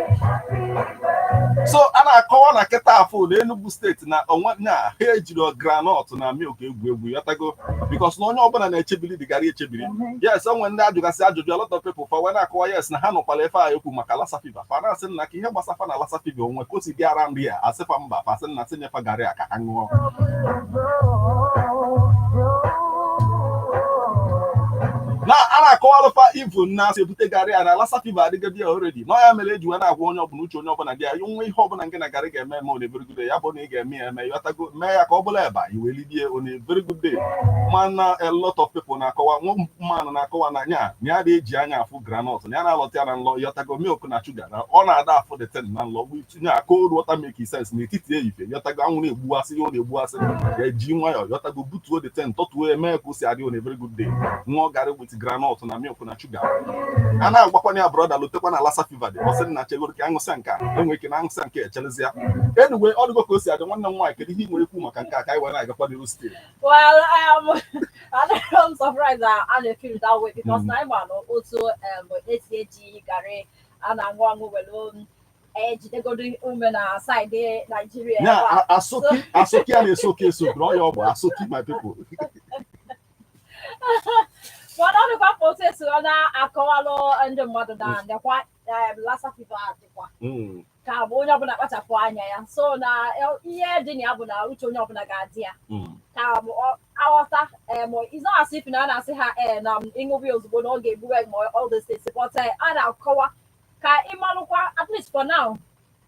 So a na-akọwa na kịta afọ na Enugu Steeti na onwe na ha ejiri groundnut na milk egwu egwu. Ịghọtago? Because na onye ọbụla na-echebiri dị garị echebiri. Yes, onwe ndị ajụgasị ajụjụ, a lot of people fa wee na-akọwa, yes, na ha nụkwara ife a ekwu maka Lassa fever. Fa na-asị na ka ihe gbasafa na Lassa fever onwe ka o si dị ara nri a, asịfa mba. Fa sị na sị nyefa garị a ka ha ṅụọ. Na a na-akọwalụfa even na asị ebute garị a na Lassa fever adịgodi ya already na ya mere eji wee na-agwa onye ọbụla, uche onye ọbụla dị ya, nwe ihe ọbụla nke na garị ga-eme eme on a very good day, ya bụ na ị ga-eme ya eme. Ịghọtago? Mee ya ka ọ bụla eba iwe lidie on a very good day. Mana a lot of people na-akọwa, nwa mmanụ na-akọwa na nya na ya na-eji anya afụ groundnut na ya na-alọta ya na nlọ. Ịghọtago? Milk na sugar na ọ na-ada afụ the ten na nlọ, nya cold water make sense n'etiti ehihie. Ịghọtago? Anwụ na-egbuasị ihe ọ na-egbuasị, ya eji nwayọọ, ịghọtago, butuo the ten, tọtuo ya, mee ka o si adị on a very good day, ṅụọ garị with groundnut na milk na sugar. A na-agwakwana ya, brother, lotekwa na Lassa fever dị. Ọ sị na chegoro ka aṅụsịa nke a, enwere ike na aṅụsịa nke echelezia. Anyway, ọ dịgo ka o si adị. Nwanne m nwaanyị, kedu ihe ị nwere ikwu maka nke a ka anyị wee na-agakwa n'iru still? Well, I'm surprised that I feel that way because na ịma na otu esi eji garị a na-aṅụ aṅụ were ejidegodo ume na side Nigeria ya ebe a. Asoki asoki a na-esoki esokiri ọ ya, ọ bụ asoki, my people. Mana ọ dịkwa ka otu esi ọ na-akọwalụ ndị mmadụ na ndekwa Lassa fever dịkwa ka bụ onye ọbụla kpachapụ anya ya. So na ihe dị na ya bụ na uche onye ọbụla ga-adị ya ka bụ aghọta. It's not as if na a na-asị ha ee na ịṅụbi ozugbo na ọ ga-egbuwe ma all these things, but a na-akọwa ka ịmalụkwa, at least for now,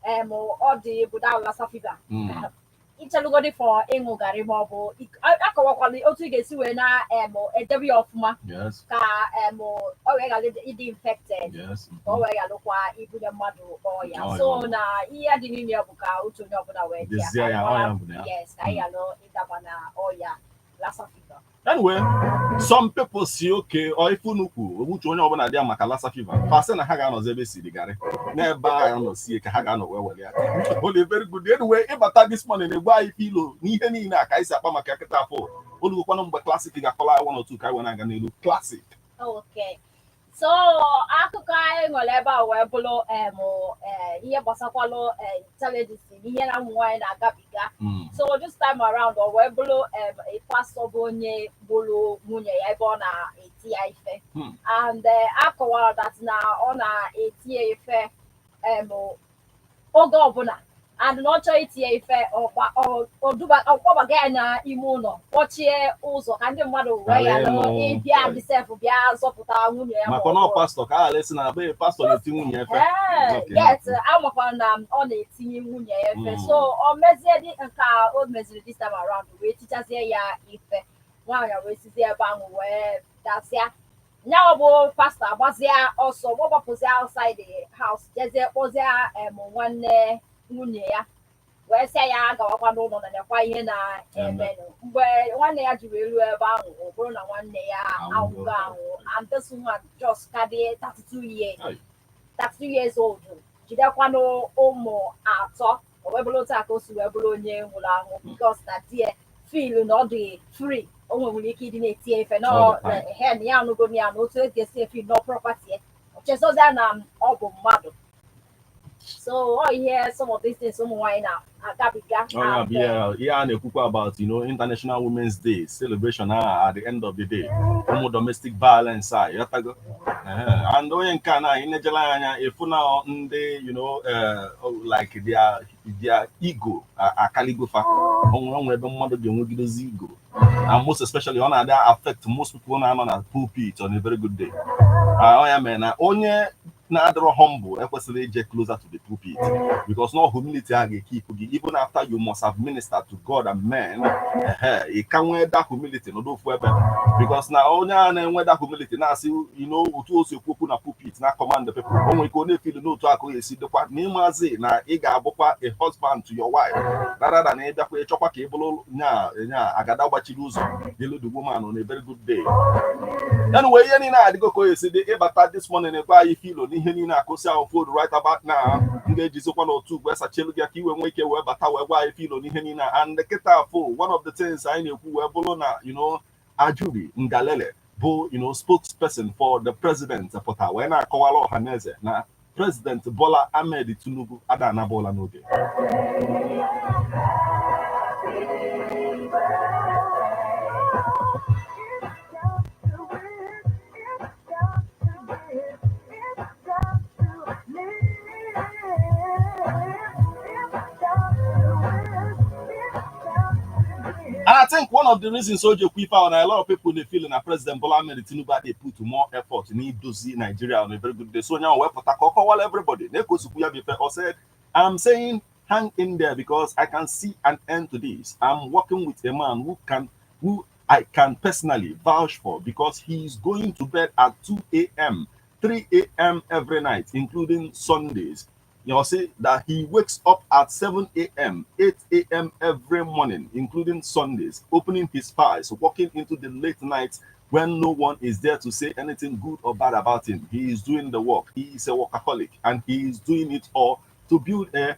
ọ dị bụ that Lassa fever ichelugodi for ịṅụ garị ma ọ bụ akọwakwala otu ị ga-esi wee na edebe ya ọfụma ka ọ wee ghara ịdị infected, ka ọ wee ghalụkwa ibunye mmadụ ọya. Ọya. So na ihe dị n'ime ya bụ ka uche onye ọbụla wee dị ya, Dezie ka ya, anyị mara- ọya bụ na ya. Yes, ka anyị ghara ịdaba na ọya Lassa fever. Anyway, some people si oke ọ ife unu kwu, uche onye ọbụla dị ya maka Lassa fever. Fa sị na ha ga-anọzi ebe siri garị n'ebe a nọ sie ka ha ga-anọ wee were ya. Holy, very good. Anyway, ịbata this morning na-egbu anyị ife ilo n'ihe niile a ka anyị si akpa maka kịta afọ olugokwanụ mgbe Classic ga-akọla anyị one or two ka anyị wee na-aga n'elu. Classic. Okay. So akụkọ anyị nwere ebe a wee bụrụ ihe gbasakwalụ challenges na ihe na ụmụ nwaanyị na-agabiga. So this time around, ọ wee bụrụ a pastor bụ onye gburu nwunye ya ebe ọ na-eti ya ife. And a kọwara that na ọ na-eti ya ife oge ọbụla, and na ọ chọọ iti ya ife, ọ kpọbaga ya n'ime ụlọ, kpọchie ụzọ ka ndị mmadụ wee Ghara ghara ịnụ. ịbịa bisef bịa zọpụta nwunye ya. Maka na ọ pastọ ka a ghara esi na be pastọ na-eti nwunye efe. Ee, yes, amakwa na ọ na-etinye nwunye ya efe. So o mezie dị nke a o meziri this time around, wee tichazie ya ife. Nwaanyị wee sizie ebe ahụ wee dasịa. Nyawa bụ pastọ agbazie ọsọ, gbapụzie outside the house, jezie kpọzie nwanne nwunye ya, wee sị ya gawakwa n'ụlọ na nekwa ihe na-emenụ. Mgbe nwanne ya jiri elu ebe ahụ, ọ bụrụ na nwanne ya anwụgo anwụ. And this woman just ka dị 32 years, 32 years old, jidekwanụ ụmụ atọ. O wee bụrụ otu a ka o si wee bụrụ onye nwụrụ anwụ, because na di ya feel na ọ dị free, o nwere ike ịdị na-eti efe na he na ya anụgo ya na otu esi esi efi nọ property ya, chezọzia na ọ bụ mmadụ. So ọ ihe some of these things ụmụ nwaanyị na-agabiga. Oh, yeah, ihe a na-ekwukwa about International Women's Day celebration at the end of the day, ụmụ domestic violence a, yọtago? And onye nke a na anyị nejela anya efu na ndị like their ego akaligofa. Onwe ebe mmadụ ga-enwegidezi ego, and most especially ọ na-ada affect most people na-anọ na pulpit on a very good day. Ọ ya mere na onye na-adịrọ humble ekwesịrị ije closer to the pulpit, because no humility a ga-ekeep gị even after you must have ministered to God and men. Ị ka nwee that humility n'ụdị ofu ebe, because na onye a na-enwe that humility na-asị otu o si ekwu okwu na pulpit na command the people, o nwere ike ọ na-efeel n'otu akụ esi dịkwa na ịmazi na ị ga-abụkwa a husband to your wife rather than ịbịakwa ịchọkwa ka ị bụrụ nya nya agada gbachiri ụzọ n'elu the woman on a very good day. Anyway, ihe niile adịgo ka o esi dị. Ịbata this morning, gwa anyị filo n'ihe niile akụsị ahụ food right about now. M ga-ejizikwa n'otu ugwe sachelu gị aka iwe nwee ike wee bata wee gwa anyị filo n'ihe niile. And kịta afọ, one of the things anyị na-ekwu wee bụrụ na Ajuri Ngelale bụ spokesperson for the president pụta wee na-akọwara ọha na eze na President Bola Ahmed Tinubu ada anabụla n'oge. And I think one of the reasons o ji ekwu ife ahụ na a lot of people dey feel na President Bola Ahmed Tinubu dey put more effort n'idozi Nigeria on a very good day. So onye ahụ wepụta ka ọ kọwara everybody na-eke osikwu ya bụ ife. Ọ said, "I'm saying hang in there because I can see an end to this. I'm working with a man who I can personally vouch for because he is going to bed at 2 a.m., 3 a.m. every night, including Sundays. You see that he wakes up at 7 a.m., 8 a.m. every morning, including Sundays, opening his files, working into the late nights when no one is there to say anything good or bad about him. He is doing the work. He is a workaholic and he is doing it all to build a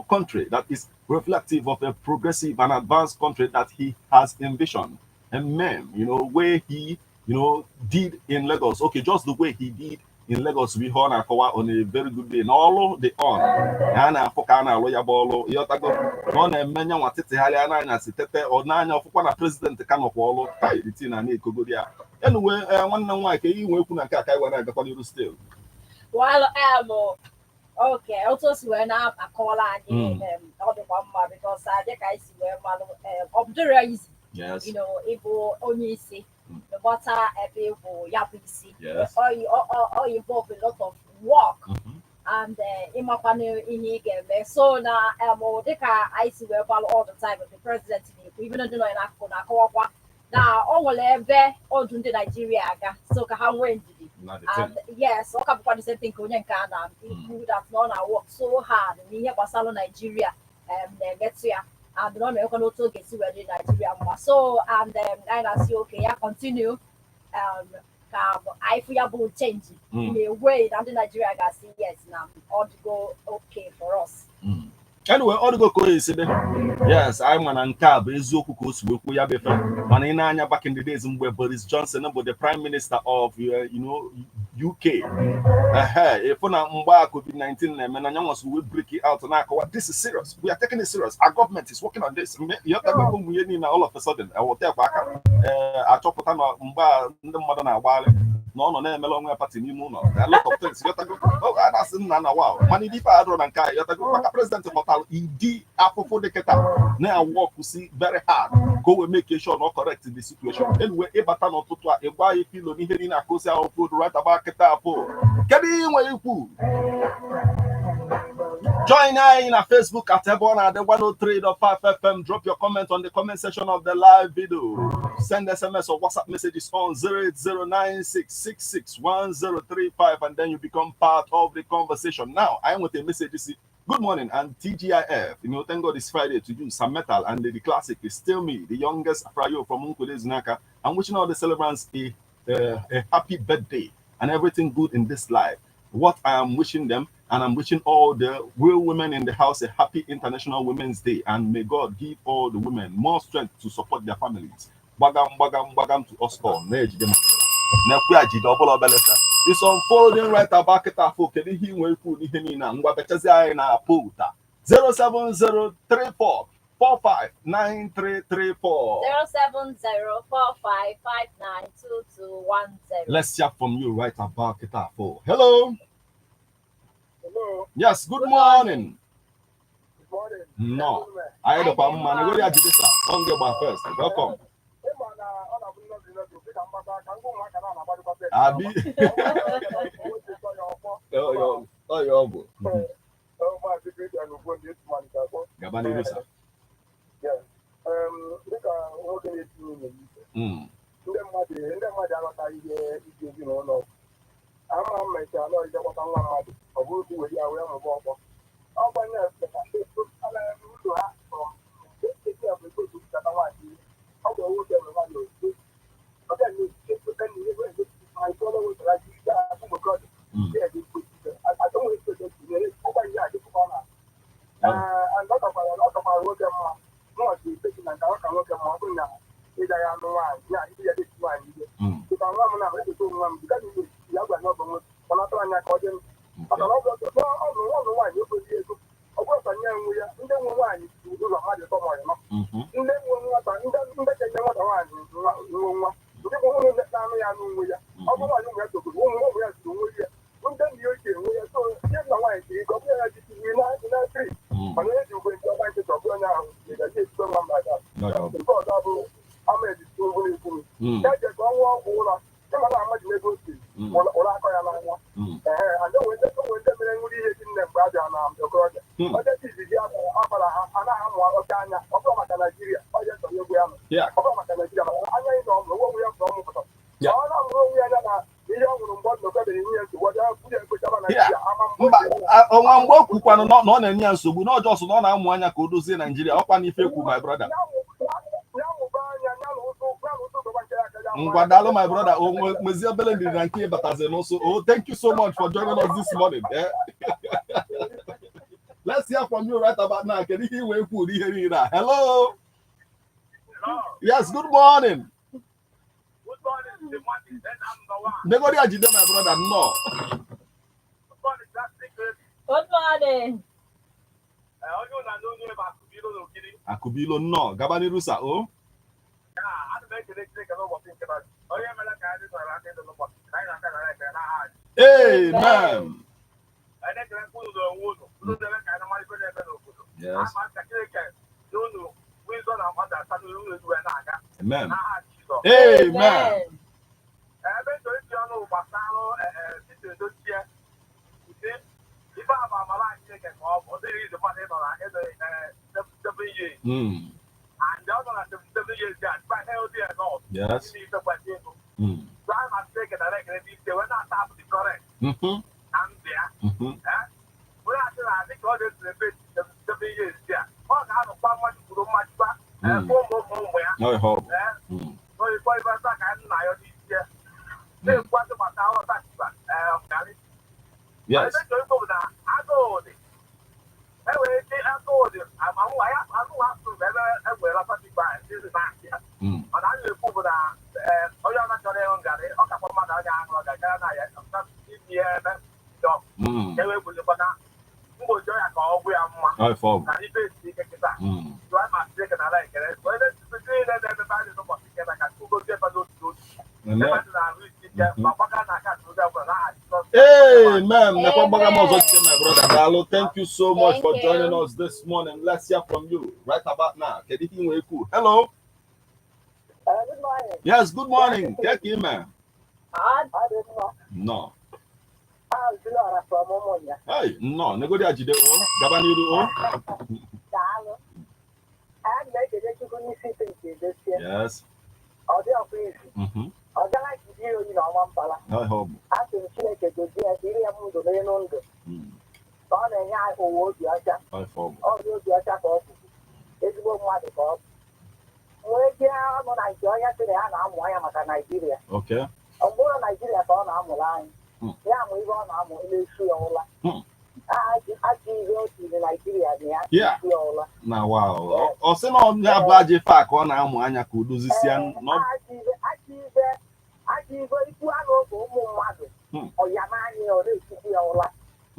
country that is reflective of a progressive and advanced country that he has envisioned." And man, where he did in Lagos. Okay, just the way he did in Lagos, we ọ na-akọwa on a very good day na ọlụ dị on a na-afụ ka a na-alụ ya bụ ọlụ, ịghọtago? Na ọ na-eme nyanwa tịtịgharịa n'anyasị tete ọ n'anya ọfụkwa na president ka nọkwa ọlụ tairiti na na-ekogori ya. Anyway, nwanne m nwaanyị, ka ihe nwee kwu na nke a ka anyị wee na-agakwa n'iru still. Well, okay, otu o si wee na-akọwala anyị, ọ dịkwa mma because dịka anyị si wee malụ, ọ bụdịrị easy ịbụ onye isi, ghọta ebe ịbụ ya bụ isi. Ọ involve a lot of work and ịmakwanụ ihe ị ga-eme. So na dịka anyị si wee gbalụ all the time, the president na-ekwu, even ndị nọ ya n'akụkụ na-akọwakwa na o nwere ebe ọdụ ndị Naijiria aga, so ka ha nwee ndidi. Na the And thing. yes, ọ ka bụkwa the same thing ka onye nke a na-ekwu, that na ọ na-work so hard n'ihe gbasara Naijiria na-emetụ ya, and na ọ na-emekwa n'otu oge si wee dị Naijiria mma. So and anyị na-asị oke ya continue ka anyị fụ ya bụ change in a way na ndị Naijiria ga-asị yes, na ọ dịgo okay for us. Anyway, ọ dịgo ka o esi dị. Yes, anyị ma na nke a bụ eziokwu ka o si wee kwuo ya bụ ife. Mana ị na-anya back in the days mgbe Boris Johnson bụ the prime minister of UK, ehe, ịfụ na mgbe a COVID-19 na-eme na nyanwa so wee break it out na-akọwa, "This is serious, we are taking it serious, our government is working on this." Yọtago? Ụmụ ihe niile, all of a sudden eweta aka ee achọpụta na mgbe a ndị mmadụ na-agbagharị na ọ nọ na-emere onwe ya party n'ime ụlọ, a lot of things, yọtago? A na-asị nna na wow, mana ife a adịrọ na nke a, yọtago? Maka president pụtara ịdị afụfụ dị kịta na-awọkụsi very hard ka o wee make sure na ọ correct the situation. Anyway, ịbata n'ụtụtụ a, ịgwa ya filo n'ihe niile akụzi ahụ food right about kịta afọ, kedu ihe ị nwere ikwu? Join anyị na Facebook at Ebe Ọ Na-adị 103.5 FM. Drop your comment on the comment section of the live video. Send SMS or WhatsApp messages on 08096661035 and then you become part of the conversation. Now, I am with a message. You see, good morning and TGIF. Thank God it's Friday to you. Some metal and the classic is still me, the youngest Frayo from Unkude Zinaka. I'm wishing all the celebrants a happy birthday and everything good in this life. What I am wishing them, and I'm wishing all the real women in the house a happy International Women's Day, and may God give all the women more strength to support their families. Bagam, bagam, bagam to us all. Na-ejide m na-ekwe ajide ọbụla obeleta. It's unfolding right about kịta afọ. Kedu ihe ị nwere ikwu n'ihe niile a? Ngwa, bechazi anyị na pota 07034 459334. 07045592210. Let's hear from you right about kịta afọ. Hello. Hello. Yes, good morning. Good morning. No. Anyị dịkwa mma na egori ajide sa onge gba first. Welcome. Ịma na ọ na-abụ nnọdụ nnọdụ dịka mgbakọ aka ngwa ụmụaka na-agbadịkwa. Abi. Ọya ọ bụ. Maazị Christian Ugwundi etumalite akpọ. Gaba n'iru sa. Dịka nwoke na-eti nwunye ya ike, ndị mmadụ aghọtaghị ihe iji ezinụlọ ama m mechaa nọ ije kpọta nwa mmadụ, ọ bụrụ ka iwere ya wee mụba ọkpọ ọgbanye ụlọ ha. Nwaanyị ọ bụ nwoke nwe nwaanyị ozugbo ọ bịa ọ nwoke mma nwa ji ekpebi na nke ọ ka nwoke mma. Ọ bụrụ na ị gaghị anụ nwaanyị ya ị ya eti nwaanyị ihe dịka nwa m na-echeta onwe m dịka na ya gwa na ọ bụ nwoke ọ natara anya ka ọ dị ndụ, maka na ọ bụ ọ bụ nwa nwaanyị ogozi ego ọ bụrụ ka nye nwe ya. Ndị nwe nwaanyị si ụzọ mmadụ ịtọ ma ịnọ, ndị nwe nwata, ndị ka enye nwata nwaanyị nwe nwa, ndị bụ ụmụ na-anụ ya anụ nwe ya. Ọ bụ nwaanyị ụmụ ya togoro ụmụ ụmụ ya zuru onwe ya, ndị nna ya ochie nwe ya. So ihe nna nwaanyị siri ike, ọ bụrụ ya ji tinye na na tri, mana onye ji ukwe nke ọma nkịta, ọ bụrụ onye ahụ ga-eji esikwe nwa mba aga. Nke ọzọ bụ Ahmed Tinubu na-ekwu m ya je ka ọ ṅụọ ọgwụ ụra, ịma na amaji n'ebe o si ụra akọ ya n'anya. Ee, and o nwere ndị mere nwere ihe dị nne mgbe a bịara na okorobịa ọjọọ izizi agbara ha anaghị amụ oke anya. Ọ bụrụ maka Naijiria, ọjọọ chọrọ egwu ya nọ. Ọ bụrụ maka Naijiria, maka anya ị na ọmụrụ onwe ya mgbe ọ mụpụtara, ọ na-amụrụ onwe ya anya na ihe ọ nwụrụ mgbe ọ nọkọbere ihe nsogbu ọjọọ kwuru ekpochaba Naijiria ama. Mba, ọnwa mgbe o kwukwanụ na ọ na-enye ya nsogbu na ọjọọ sọ na ọ na-amụ anya ka o dozie Naijiria. Ọkwa n'ife ekwu, my brother. Ngwa, daalụ, my brother. O nwezie obere ndidi na nke ịbatazi n'ụsụ. Oh, thank you so much for joining us this morning, eh? Let's hear from you right about now. Kedu ihe ị wee kwu n'ihe niile a? Hello. Yes, good morning. Good morning, the morning, then I'm the one. Negodi ajide, my brother, nnọọ. Good morning, that's secret. Good morning. Onye ụlọ na onye bụ Akụbilo n'Ogidi. Akụbilo, nnọọ, gaba n'iru sa o. Ana m ekele Chineke n'ụbọchị nke taa. Onye mere ka anyị nọrọ aka ịdị n'ụbọchị ka anyị na-aka nara ekele n'aha anyị. Amen. Anyị na-ekele unu n'onwe unu. Unu na-eme ka anyị mara ife na-eme n'obodo. Yes. Ama ka Chineke na unu wisdom na understanding unu eji wee na-aga. Amen. N'aha Jizọs. Amen. Ebe nchọrọ iti ọnụ gbasara Peter Edochie nke ife a bụ amara Chineke ka ọ bụ. Ọ dịghị izu mmadụ ịnọ na ịnọ 77 years and ọ nọ na 77 years ya dịkwa healthy enough ime ife kwesị ịbụ. So a na Chineke nara ekele n'ike wee na-ata apụ the current na ndụ ya. Onye asị na dịka ọ na-eselebrate 77 years ya, ọ ga-anọkwa mmadụ kwuru mmadụ kwa ụmụ ụmụ ụmụ ya. No hope. Oyikwa ife nsọ ka nna ya n'isi ya na-ekwasị maka nghọta chiba garị. Ebe chọrọ ikwu bụ na agụụ dị, enwere ike agụụ dị agụụ asụrụ bụ ebe e nwere lọta ndị na-achị ya. Mana a na-ekwu bụ na onye ọna chọrọ ịṅụ garị, ọ kakwa mmadụ onye aṅụrụ ga-agara na ya ime ihe ebe njọ e wee gbochikwana mgbochi ọya ka ọ gwụ ya mma No hope. na ife esi ike kịta tụọ ma Chineke nara ekele onye na-esipụta niile na-emebe anyị n'ụbọchị nke na ka Chukwu gozie ebe n'otu n'otu Amen. ebe dị na-arụ isi ike ma gbaka na aka ụdị ọbụla n'aha Jizọs. Amen. Nekwa mgbaga m ọzọ jide, my brother. Daalụ. Thank you so much Thank for you. joining us this morning. Let's hear from you right about now. Kedu ihe ị nwere ikwu? Hello. Good morning. Yes, good morning. Keke ime. No. Azụlọra from ụmụnya. Hey, nnọọ, negodi ajide o, gaba n'iru o. Daalụ. Anyị na-ekele Chukwu n'isi ite nke edosie. Yes. Ọ dị ọkwa izu. Mhm. Ọ gaala jide oyi na ọnwa mbala. Ọ ihe ọ bụ. A sị m Chineke dozie ya dịrị ya m ndụ n'elu ndụ. Ka ọ na-enye anyị ụwa obi ọcha. Ọ ihe ọ bụ. Ọ dị obi ọcha ka ọ bụ. Ezigbo mmadụ ka ọ bụ. Nwee jee ọnụ na nke onye sị na ya na-amụ anya maka Naijiria. Okay. Ọ bụrụ Naijiria ka ọ na-amụrụ anyị. Ya amụ ihe ọ na-amụ na-esu ya ụla. Ajọ ihe o tiri Naijiria na ya Yeah. esu ya ụla. Na wow. Ọ sị na ọ ya bụ ajọ ife a ka ọ na-amụ anya ka o dozisia nọ. Ajọ ibe ikwu a n'oge ụmụ mmadụ ọya n'anya ọ na-esikwu ya ụla.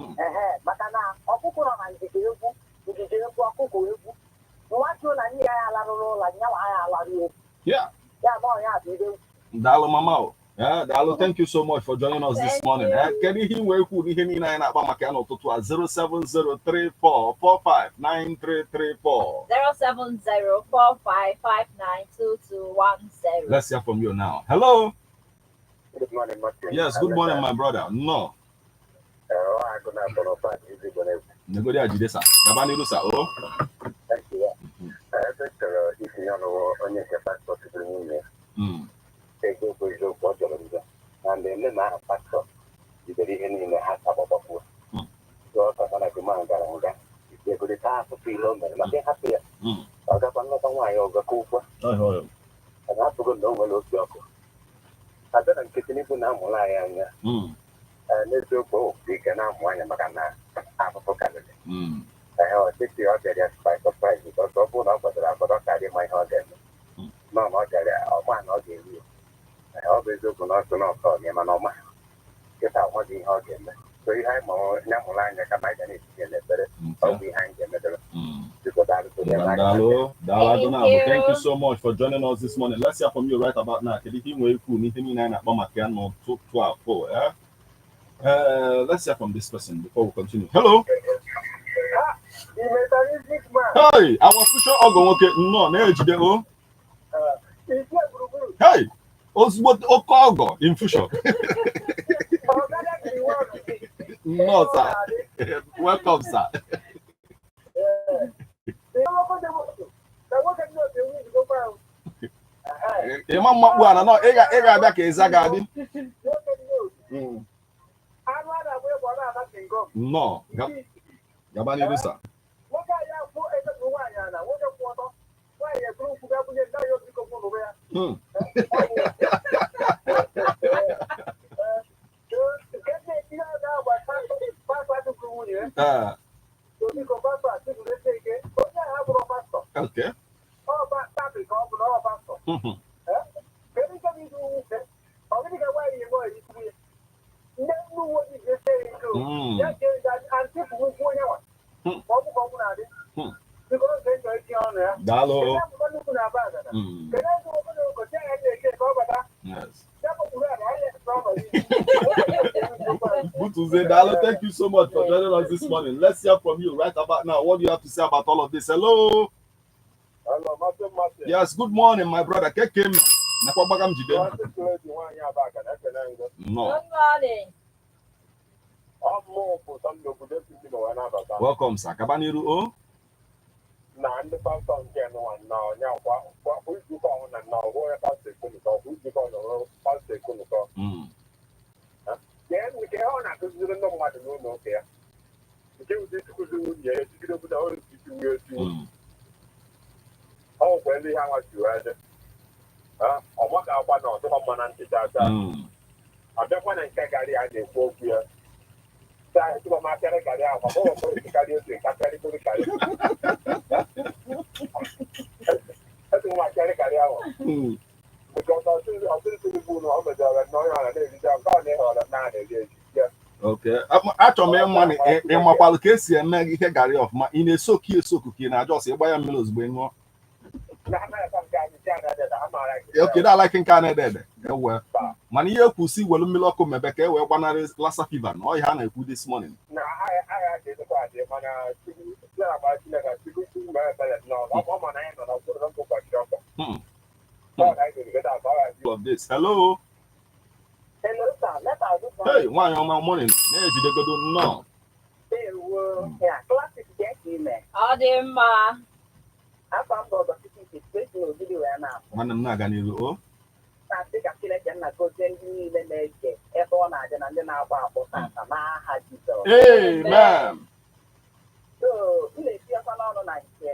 Ehe, maka na ọkụkọ nọ na ngige egwu, ngige egwu, ọkụkọ egwu. Nwa chụrụ na nne ya ya larụrụ ụla, nyanwa ya alarụ egwu. Yeah. Ya ma ọ ya bụ ibe Daalụ mama o. Yeah, daalụ, thank you so much for joining us this Thank morning. you. Kedu ihe ị nwere ikwu n'ihe niile anyị na-akpa maka ya n'ụtụtụ a? 07034459334. 07045592210. Let's hear from you now. Hello. Good morning, Martin. Yes, good morning, my brother. No. Negodi ajide sir. Gaba n'iru sir. Oh. Thank you. Ebe chọrọ itinye ọnụ onye nke pastọ tụrụ nwunye eziokwu eziokwu ọ jọrọ njọ na mgbe nne na aha pastọ jidere ihe niile ha tagbagbakwuo ọkọta na gụman gara nga egorịta akụkọ ihe o mere maka ịhapụ ya ọ gakwa nlọta nwaanyị ọgakọ ụgwọ ọ na-apụgo na o nwere obi ọkụ abịa na nke Tinubu na-amụrụ anyị anya. N'eziokwu o nwere ike na-amụ anya maka na akụkọ karịrị. Ee, ọchịchị ọ bịara by surprise because ọ bụrụ na ọ kwadoro akwado ọ karịa ịma ihe ọ ga-eme nọ na ọ bịara ọma na ọ ga-eru ya. Ee, ọ bụ eziokwu na ọ sị na ọkọ ya mana ọma kịta ọmaghị ihe ọ ga-eme, so ihe anyị mụrụ ya mụrụ anya kama anyị ga na-etinye n'ekpere. Ọ bụ ihe anyị ga-emedere. Biko daalụ. Daalụ, daalụ. Thank Adonai. Thank you you. so much for joining us this morning. Let's hear from you right about now. Kedu ihe ị nwere ikwu n'ihe niile anyị na-akpa maka ya n'ụtụtụ a fo, eh? Let's hear from this person before we continue. Hello. The materialistic man. Hey, our future ọgọ nwoke nnọọ na-ejide o. Isi gburugburu. Hey, ozugbo oke ọgọ in future. Ọgada ka iwe ọrụ. Nnọọ sir. Welcome, sir. Ịma mmakpu a na nọ ị ga-abịa ka ịza ga-adị. Anụ a na-agba egbe ọ na-ata chingom. Nnọọ, gaba n'iru sir. Nwoke anyị akwụ emetụrụ nwaanyị ala, nwoke kwụ ọtọ, nwaanyị eburu nkwụ ga bunye ndị ahịa obiko kwụ n'ụwa ya. Nke ndị etinye ọ na-agba pastọ atụpụrụ nwunye ya. Obiko pastọ atụpụrụ esi ike onye ahụ abụrụ pastọ. Okay. Ọ papị ka ọ bụ na ọ pastọ. Kedu nke bụ idu nwute ọ gịnị ka nwaanyị enwe oyi tupu ya ndị ndị uwe ojii ji esi ya ike o. Ya jee antịpụ ụkwụ onye nwa ka ọ bụ ka ọ bụ na-adị. Biko oge chọrọ itinye ọnụ ya. Daalụ. Kedu amụma nnukwu na-aba agada? Kedu eze obodo ụbọchị ahịa na-eke ka ọ bata? Yes. Ya kpọpụrụ ala ahịa ka ọ bata. Butuze, Dalo, thank you so much for joining us this morning. Let's hear from you right about now. What do you have to say about all of this? Hello. Hello, Martin Martin. Yes, good morning, my brother. Keke m. Nakwa gbaga m jide. Francis Lady nwaanyị Abaka na-ekele ngo. Nnọọ. Good morning. Ọ mmụọ bụ sọnde obodo esi ndị wee na-abata. Welcome, sir. Gaba n'iru o. Na ndị pastọ nke nụwa na ọnya kwa kwa izuụka ọhụụ na na ọhụụ ya pastọ ekonụkọ kwa izuụka ọhụrụ pastọ ekonụkọ. Kee nke ọ na-akụziri ndị mmadụ n'ụlọ ụka ya. Nke ụdị kụzi nwunye ya ejigide obodo ọrụ isi nwunye otu. Ọ nwekwa ndị ha nwa si wee dị. Ọ maka akwa na ọdụkọ mma na ntị chaa chaa. Ọ bịakwa na nke garị a na-ekwu okwu ya. Taa ịtụba m apịarị garị ahụ, ma ọ nwekwa esikarị otu nke apịarịgoro garị. Etụba m apịarị garị ahụ. Because ọtụtụ Tinubu na ọ mejọrọ na onye ọra na-erite nke ọ na-ehọrọ na a na-eri eji. Ya. Okay. Achọrọ m ịma na ịmakwalụ ka esi eme ihe garị ọfụma. Ị na-esoku esoku ka ị na-ajọ ọsọ ịgba ya mmiri ozugbo ị ṅụọ. Na ha na-ata nke anyị nke a na-ede ha maara gị. Okay, that like nke a na-ede ede. Ewe. Mana ihe ekwusi welu mmiri ọkụ mebe ka e wee gbanarị Lassa fever na ọ ihe a na-ekwu this morning. Na agha agha ga-edekwa adị mana Chukwu na-agba Chineke Chukwu Chukwu mere ebere na ọ ma na anyị nọ na mkpụrụ ụbọchị ọkụ. Hmm. Ọ na anyị ga-erigota akpa ọ Of this. Hello. Hello, sir. Let us good Hey, morning. nwaanyị ọma, morning. Na-ejidegodo, nnọọ. Ewo. Ya, Classic jee ka ime. Ọ dị mma. Afọ mbụ ọgọchukwu ike esi n'ogidi wee na-apụ. Nwanne m, na-aga n'iru o. Na-asị ka Chineke nna gozie ndị niile na-ege ebe ọ na-adị na ndị na-akpọ akpọ tata n'aha Jizọs. Amen. So, m na-etinyekwa n'ọnụ na nke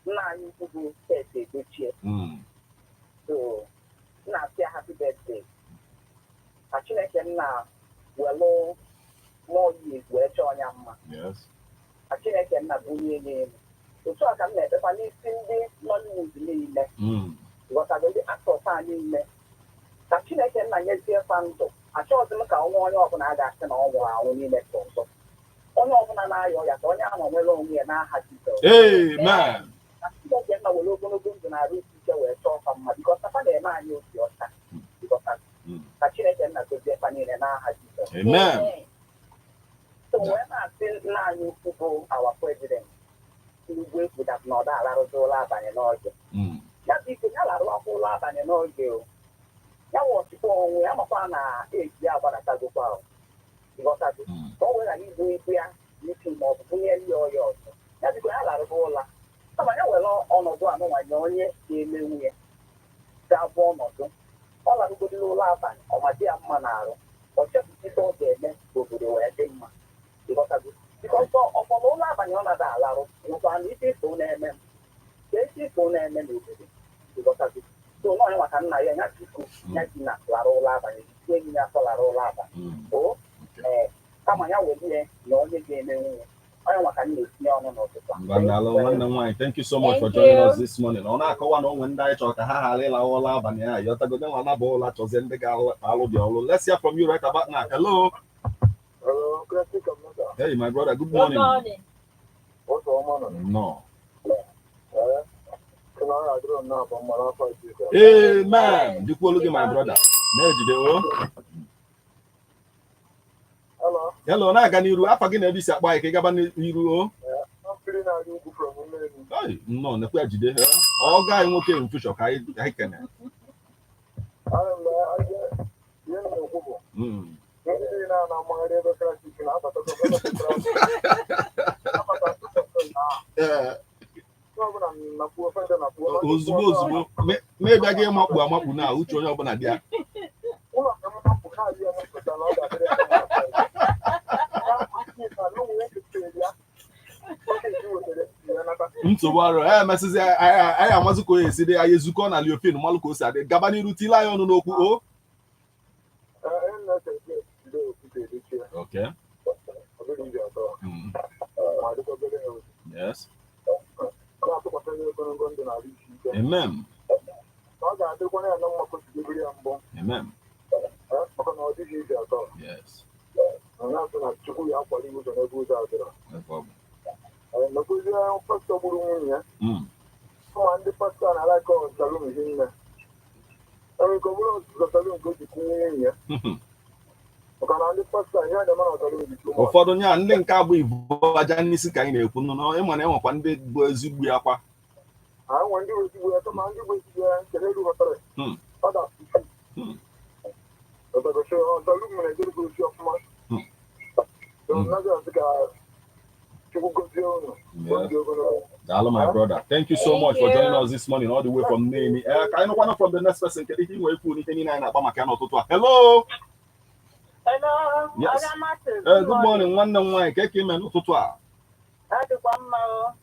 nna anyị ukwu bụ Pete Edochie. So, m na-asị ya happy birthday. Ka Chineke nna welụ mmụọ ya wee chọọ ya mma. Ka Chineke nna bulie ya elu. Otu a ka m na-ekpekwa n'isi ndị Nollywood niile. Ghọtago, ndị actors a niile, ka Chineke nna nyezie fa ndụ. Achọghịzị m ka ọnwa onye ọbụla a ga-asị na ọ nwụrụ anwụ n'ime ka ọzọ. Onye ọbụla na-ayọ ọya, ka onye ahụ nwere onwe ya n'aha Jizọs. Amen. Ka Chineke nna were ogologo ndụ na-arụ isi ike wee chọọ fa mma, because fa na-eme anyị obi ọcha. Ghọta? Ka Chineke nna gozie fa niile n'aha Jizọs. Amen. So wee na-asị nna anyị ukwu bụ our president Tinubu ekwu that na ọ da alarụzi ụlọ abalị n'oge. Ya biko, ya larụwakwa ụlọ abalị n'oge o. Ya wọchikwa onwe ya, makwa na eji ya agbadatagokwa o. Ịghọtago? Ka o wee ghara ibu ibu ya n'isi ma ọ bụ bunye ya ọya ọzọ. Ya biko, ya larụba ụla, kama ya were ọnọdụ anụnwanye onye ga-emenwu ya ga-abụ ọnọdụ ọ larụgodila ụlọ abalị, ọ ma dị ya mma n'arụ, ọ chepụta ife ọ ga-eme ka obodo wee dị mma. Ịghọtago? Because ọfọdụ ụlọ abalị ọ nada alarụ nwekwa na ife ifo na-eme m ka esi ifo na-eme n'obodo. Ịghọtago? So nọọ maka nna ya, ya biko, ya ji na lara ụlọ abalị, sie enyi ya afọ lara ụlọ abalị o. Ee, kama ya were ihe na onye ga-eme nwunye onye maka m na-etinye ọnụ n'ụtụtụ a. Ngwa, daalụ, nwanne m nwaanyị. Thank you so much for Thank joining you. us this morning. Ọ na-akọwa na onwe ndị anyị chọrọ ka ha ghara ịla ụla abalị a yọtagodo nwa naba ụla, chọzie ndị ga-alụ dị ọlụ. Let's hear from you right about now. Hello. Hello, Classic Amaka. Hey, my brother, good Good morning. morning. Ụzọ ọma nọ. No. Ee, sị na ọ ga-adịrị m na-abụ mma n'afọ Jizọs. Amen. Dịkwuolu gị, my brother. Na-ejide o. Hello, Hello, na-aga n'iru. Afa gị na ebe isi akpọ anyị ka ị gaba n'iru o. Mmiri na-arị ugwu from Mmeri. Hey, nnọọ, nekwe ya, jide. Ọ ga anyị nwoke in future ka anyị kene. Ana m aja ihe m na-ekwu bụ ndị niile a na-amagharị ebe Classic na-abata. Ee, Onye ọbụla nakwuo fenda nakwuo. Ozugbo ozugbo ma ị bịaghị ịmakpu amakpu na uche onye ọbụla dị ya. Ụlọ ka m mapụ ha yi emepụta na ọ ga-adịrị ya mma. Ya, na o nwere eketere ya. Ọ ga-eji wetara ya nata. Nsogbu arụ ya emesịzi anyị amazụ ka o esi dị. Anyị ezukọ na Leofin malụ ka o si adị. Gaba n'iru, tile anyị ọnụ n'okwu o. Ee, m na-ese jide okwute edochie. Okay. Ọ bụrụ izu atọ. Ma dịkwa obere ya otu. Na-atụkwasị ya ogologo ndụ na arụ isi ike. Amen. Na ọ ga-adịkwana ya na mma ka o si debere ya mbụ. Amen. Ee, maka na ọ dịghị izu atọ. Na na-asị na Chukwu ya akwali ụzọ n'ebe ụzọ adịrọ. No problem. Ee, mekwuzie pastọ gburu nwunye ya. Ụmụ ndị pastọ na-ala ka ọzalum hinne. Enwere ike ọ bụrụ ọzalum ka o ji kwunye nwunye ya. Maka na ndị pastọ ihe a na-eme na ọzalum dị too much. Ụfọdụ nya ndị nke abụ ibu aja n'isi ka anyị na-ekwu nọ, ịma na enwekwa ndị bụ ezigbo ya kwa. Anyị nwere ndị bụ ezigbo ya, kama ndị bụ ezigbo ya nke na-eru ghọtara. Ọ da-asụ. Ọzọgosi ọzalum na-ejere gị ozi ọfụma. So, nnazi asị ka Chukwu gozie unu. Obi ogologo. Daalụ, my brother. Thank you so Thank much for you. joining us this morning all the way from Nemi. Eh, ka anyị nụkwanụ from the next person. Kedu ihe ị nwere ikwu n'ihe niile anyị na-akpa maka ya n'ụtụtụ a? Hello. Hello, Yes. Oga Martin. Eh, good morning, nwanne m nwaanyị. Ka ime n'ụtụtụ a? Adịkwa mma o.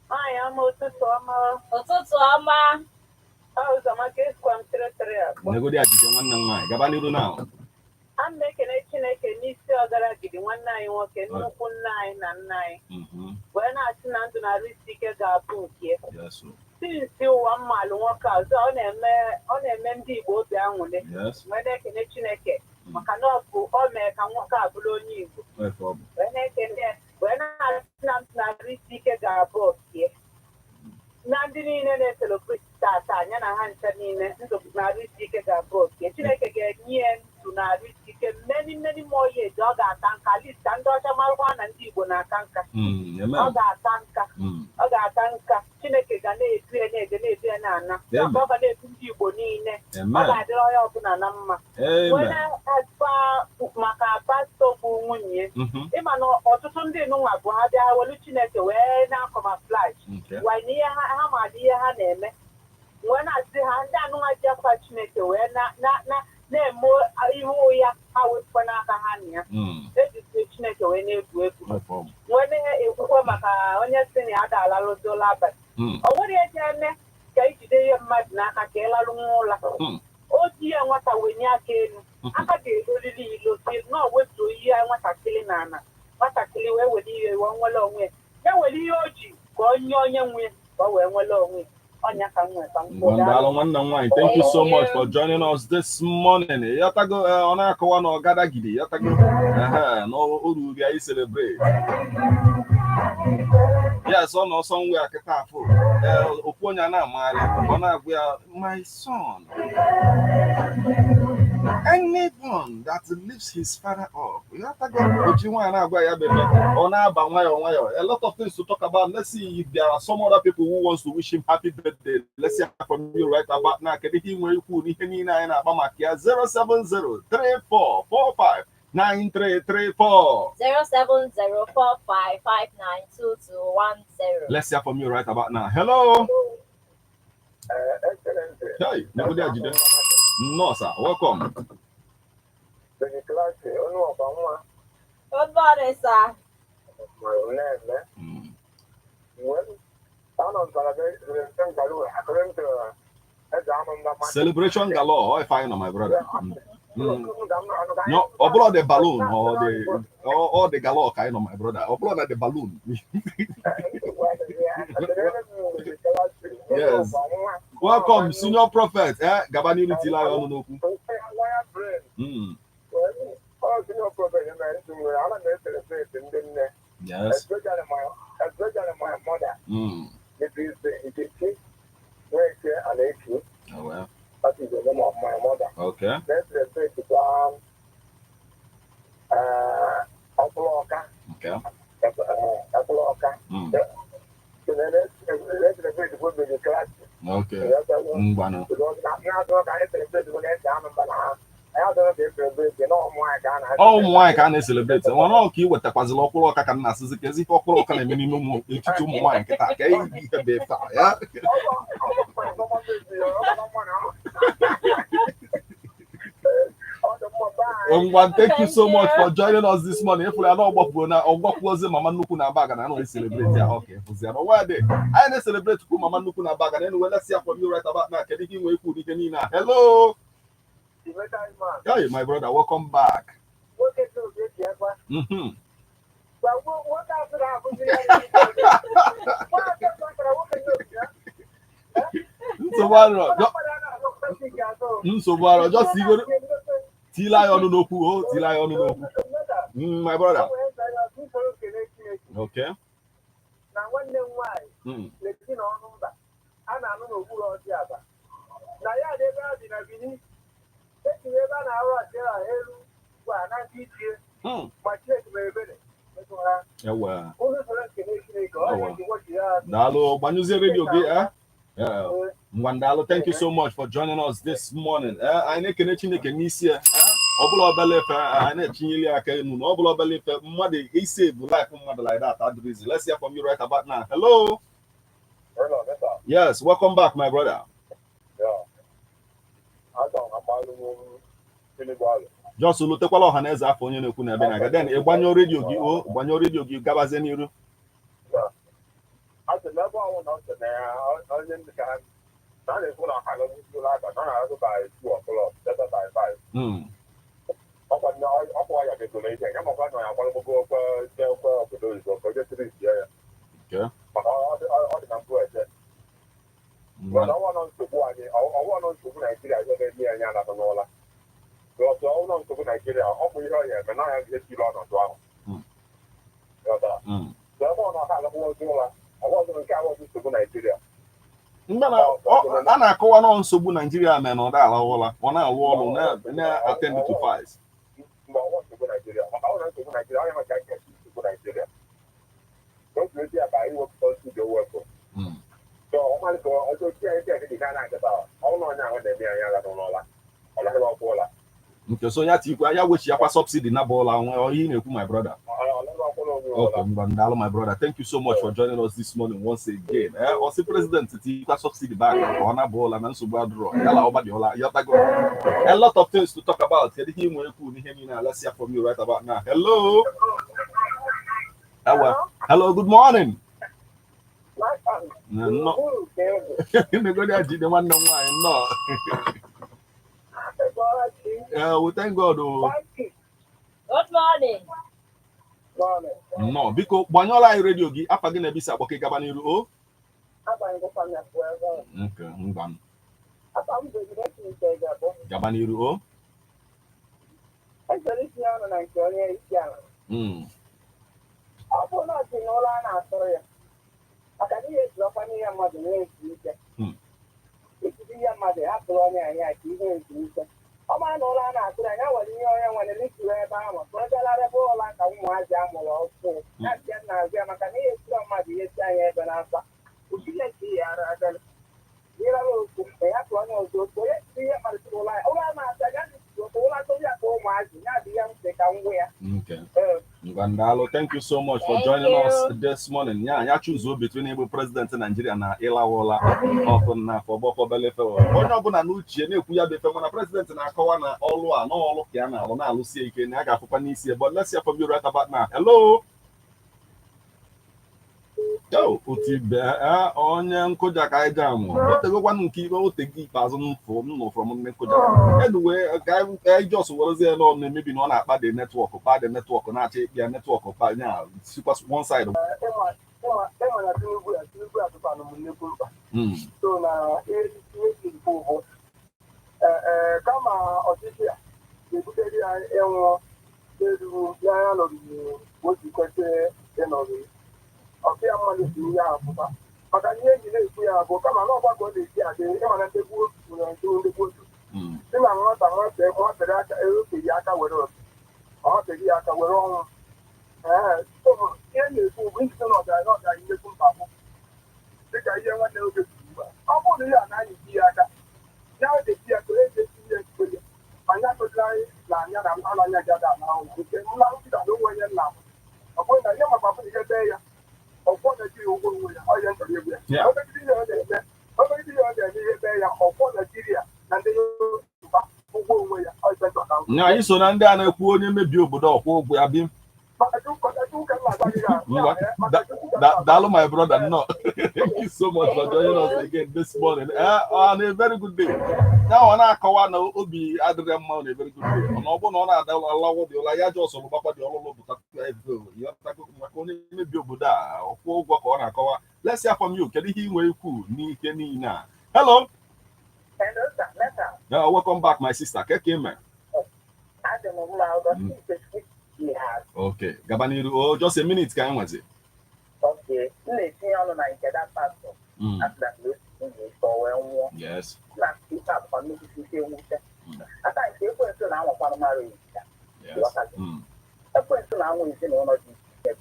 Nwaanyị ọma, ụtụtụ ọma o. Ụtụtụ ọma. Ọ Ụzọamaka esikwa m tịrịtịrị akpọ. Negodi ajije, nwanne m nwaanyị. Gaba n'iru na. A m na-ekene Chineke n'isi ọgaragidi nwanne anyị nwoke, nnukwu nna anyị na nna anyị. Wee na-asị na ndụ na-arụ isi ike ga-abụ nke ya. Yes. O. Sinsi ụwa mmalụ nwoke a ọzọ, ọ na-eme ndị Igbo obi aṅụrị. Wee na-ekene Chineke maka na ọ bụ o mee ka nwoke a bụrụ onye Igbo. No problem. Wee na-ekene, wee na-asị na ndụ na-arụ isi ike ga-abụ okie na ndị niile na-ecelebrate tata ya na ha ncha niile, ndụ na-arụ isi ike ga-abụ okie. Chineke ga-enye ya ndụ na-arụ isi ike many, many more years. Ọ ga-aka nka, at least ka ndị ọcha marakwa na ndị Igbo na-aka nka. Ọ Amen. ga-aka nka. Ọ Ga-aka nka, Chineke ga na-edu ya, na-eje, na-edu ya, na-ana. Amen. Maka ọ ga na-edu ndị Igbo niile. Ọ Amen. ga-adịrị onye ọbụla na mma. Wee Amen. na-agba maka pastọ bụ nwunye. Ịma na ọtụtụ ndị nụnwa bụ ha bịa welu Chineke wee na-akọ ma flash. Wee na ihe ha ha ma ihe ha na-eme. Wee na-asị ha, ndị anụnwa ji afa Chineke wee na na na na-eme ihe ụgha, ha wepụkwa n'aka ha na ya. Ejizie Chineke wee na-egwu egwu. No problem. Wee na-ekwukwe maka onye si na ya da-alalụzi abalị. O nwere ihe ga-eme ka ijide ihe mmadụ n'aka ka ị lalụ nwa ụla. O ji ya nwata wenye aka elu, aka ga-eruriri ilo si na o wetuo ihe nwatakịrị na ana, nwatakịrị wee were ihe wee nwere onwe ya, ya were ihe o ji ka onye onye nwe ka o wee nwere onwe ya. Ọnya ka m nwee ka m kwuo. Ngwandalụ, nwanne m nwaanyị, thank you so much for joining us this morning. Yọtago, ọ na-akọwa na ọgadagidi yọtago, ehe, na o ruru ya i celebrate. Yes, ọ nọ somewhere kịta afọ. Ofu onye a na-amagharị, ọ na-agwa ya, "My son, anyone that lifts his father up." Yọtago, oji nwaanyị na-agwa ya bebe, ọ na-aba nwayọọ nwayọọ. A lot of things to talk about. Let's see if there are some other people who wants to wish him happy birthday. Let's hear from you right about now. Kedu ihe ị nwere ikwu n'ihe niile anyị na-akpa maka ya? 07034459334. 07045592210. Let's hear from you right about now. Hello. Hey, Nebudi Ajide. No, sir. Welcome. Good morning, sir. Celebration galore. How fine, my brother. No, ọ the balloon or the galore kind of, my brother. Ọ bụrụ na the balloon. Yes. Welcome, senior prophet. Eh, gaba n'iru, tila ya ọnụ n'okwu. Yes. Especially my mother. It is Nkechi Nweke Anaechi. Oh, well. That is the name of my mother. Let's celebrate Ọkụlọka. Ọkụlọka. Let's celebrate the class. Ngwanụ. Because na ka anyị celebrate bụ na-ese anụ mba na ha. Anyị adọrọ ka e celebrate na ụmụ nwaanyị ka a na Ọ ụmụ nwaanyị ka a na-e celebrate. Mana ọ ka ị wetakwazịla ọkwụrụ ọka ka m na-asịzi ka ezi ife ọkwụrụ ọka na-eme n'ime ụmụ etiti ụmụ nwaanyị nkịta ka ihe ihe bụ ife a ya. Ngwa, thank you so much for joining us this morning. Ịfụrụ ya na ọgbapụrụ na ọgbapụozi mama nnukwu na baga na anọ celebrate ya. Okay, fụzi ya na ọnwa dị anyị na-e celebrate kwu mama nnukwu na baga na anyway, let's hear from you right about now. Kedu ihe ị nwere ikwu n'ihe niile a? Hello. Hey, my brother, welcome back. Nwoke dị obi eji ekwe. Nwoke asịrị akụziri ya nwoke dị obi ya. Nsogbu arọ, nsogbu arọ, just igoro tila ya ọnụ n'okwu o, tila ya ọnụ n'okwu. My brother. Okay. Na nwanne m nwaanyị na-esi n'ọnụ mba a na-anụ n'okpuru ọjị aba na ya dị ebe a dị na Bini ejiri ebe a na-arụ achịra elu gwa na ndị ichie ma Chineke mere ebere metụ ha. Ewe. Ụzọ soro nkene Chineke ọ Ewe. ga-eji gbochi ya. Daalụ, gbanyụzie redio gị, eh? Yeah. Ngwandalụ, thank you so much for joining us this morning. Anyị na-ekene Chineke n'isi ya. Ọ bụla obele ife, anyị na-echinyeli aka enu na ọ bụla obele ife mmadụ isi bụ life mmadụ like that adịrịzi. Let's hear from you right about now. Hello. Hello, Mr. Yes, welcome back, my brother. Yeah. Aga m agbalụ Tinubu alụ. Just lutekwala ọha na eze afọ onye na-ekwu na ebe na-aga. Then ị gbanyụọ redio gị o, gbanyụọ redio gị, gabazie n'iru. A sị na ebe ọnwụ na ọ sị na ya onye ndị ka ha na a na-ekwu na ọha n'ụlọ aka na ọ na-azụ by 2 o'clock, later by 5. Ọkwa nne ọkwa ya bedoro ihe ya makwa na ya agbalụgogo okwe jee okwe obodo oyibo ka o jee tiri isi ya. Maka ọ dị na mbụ eje. Mana ọnwa nọ nsogbu anyị, ọnwa nọ nsogbu Naijiria, ihe na-eme ya anya anatọ n'ụla. Ọsọ ọnwa nọ nsogbu Naijiria, ọ bụ ihe ọ ya eme na ya ga-esiri ọnọdụ ahụ. Ghọtara? So ebe ọ nọ ha alakpụwo ozu ụra, ọwa ọzọ nke ahụ bụ nsogbu Naijiria. Mgbe na a na-akọwa nọ nsogbu Naijiria mere na ọ da ụla, ọ na-alụ ọrụ na-attend to files. Mgbe ọnwa nsogbu Naijiria, maka ọ na nsogbu Naijiria, onye maka nke nsogbu Naijiria. Otu ezi ya ka anyị wepụta studio wepụ. Okay, so ya tikwa ya wechi yakwa subsidy na bọọlụ ahụ ihe ị na-ekwu, my brother. Okay, ngwa, ndalụ, my brother. Thank you so much for joining us this morning once again. Ọsị president tikwa subsidy back ka ọ na bọọlụ na nsogbu adụrọ yala ọba dị ọla yọtago. A lot of things to talk about. Kedu ihe ị nwere ikwu n'ihe niile a? Let's hear from you right about now. Hello. Hello. Hello, good morning. Nnọọ. Emegodi ajide nwanne m nwaanyị, nnọọ. We thank God. Oh. Good morning. Nnọọ, biko gbanyụọla anyị redio gị. Afa gị na-ebisi akpọ ka ị gaba n'iru o. Okay, ngwa, gaba n'iru o. Echọrọ itinye ọnụ na nke onye isi ala. Ọ bụrụ na ọ si n'ụlọ a na-atụrụ ya, maka na ihe ejirọkwa n'ihe mmadụ nwee ezumike. Ejiri ihe mmadụ hapụrụ onye anya ka ihe ezumike. Ọ mara na ụlọ a na-atụrụ ya, ya nwere ihe onye nwere n'ituru ebe ahụ ka ọ bịalarebe ụla ka ụmụazị amụrụ ọfụ ya bịa na-azụ ya, maka na ihe esiro mmadụ ihe si anya ebe n'akwa Chineke ihe ara abịala ịrara okwu ma ya tụọ onye ọzọ okwu. Onye tiri ihe mmadụ tụrụ ụlọ ya, ụlọ a na-atụ ya n'ituru okwu ụlọ tụrụ ya ka ụmụazị ya bụ ihe m sị ka m gwa ya. Okay. Ngwa, ndalụ. Thank you so much for Thank joining you. us this morning. Ya choose between ịbụ president Nigeria na ịlawụla ọkụ na afọ belefe. Onye ọbụla n'uche na-ekwu ya bụ efe, mana president na-akọwa na ọlụ a na ọlụ ka ya na-alụ na-alụsie ike na ya ga-afụkwa n'isi. But let's hear from you right about now. Hello. Yo, otu ibe onye nkụja ka anyị ji amụ otegokwanụ nke ikpe otego ikpeazụ m fụ m nụ from ndị nkụja. Anyway, ka anyị just werezie nọ na-emebi na ọ na-akpa the network, kpa the network, na-achọ ịkpịa network kpa nya sikwa one side. Ịma na Tinubu ya, Tinubu atụkwanụ m nnukwu mkpa. So na ihe si bụ kama ọchịchị a ga-ebutere ya ịnwụ eruru ya, ya nọrọ o ji kwesị ịnọrọ ọkụ ya mmadụ si ihe ahụ pụta, maka ihe eji na-ekwu ya bụ kama na ọgbakọ ọ na-esi adị. Ịma na ndegbu otu nwere nke ndegbu otu si na nwata nwata nwatere aka eokenye aka were otu ọ teghị ya aka were ọnwụ. Ee, so ihe na-ekwu bụ njide na ọbịa na ọbịa nnekwu mkpa bụ dịka ihe nwanne oge kwuru ugbu a. Ọ bụrụ na ihe a na-anyị ya aka ya ọ ga-esi ya ka onye ga-esi ihe ekwenye ma ya tụziri anyị na anya na mmanụ anya gị ada na ahụ nke nla nkịta na onwe onye nna m. Ọ bụrụ na ihe maka ọbụla ihe bee ya ọkwọ Naijiria ụgwọ onwe ya, ọ ihe nchọrọ egwu ya. Omegide ihe ọ na-eme, omegide ihe ọ na-eme, ihe bee ya, ọkwọ Naijiria na ndị Yoruba ụgwọ onwe ya, ọ ihe nchọrọ ka m Nya anyị so na ndị a na-ekwu onye mebie obodo ọkwụ ụgwọ ya bi. Maka Chukwu ka m na-agwa gị ya. Ngwa, maka Chukwu ka m na-agwa. Daalụ, my brother. No, thank you so much for joining us again this morning. On a very good day. Ya ọ na-akọwa na obi adịrị mma on a very good day. Ọ na ọ bụ na ọ na-ada alawo dị ụla ya ji ọsọ gbakwa dị ọlụlụ pụta maka onye mmebi obodo a ọkwụ ụgwọ ka ọ na-akọwa. Let's hear from you. Kedu ihe ị nwere ikwu n'ihe niile a? Hello. Hello, sir. Leta. Yeah, welcome back, my sister. Keke ime? Adị m mma, ụbọchị nke has. Okay, gaba n'iru. Oh, just a minute ka anyị nwezi. Okay. M na-etinye ọnụ na nke that pastor. Asị na o si nwunye ka o wee nwụọ. Na ife abụkwa nnukwu ife mwute. Aka nke ekwensu na-anwakwanụ mara ya. Ekwensu na-anwụ ezinụlọ dị iche iche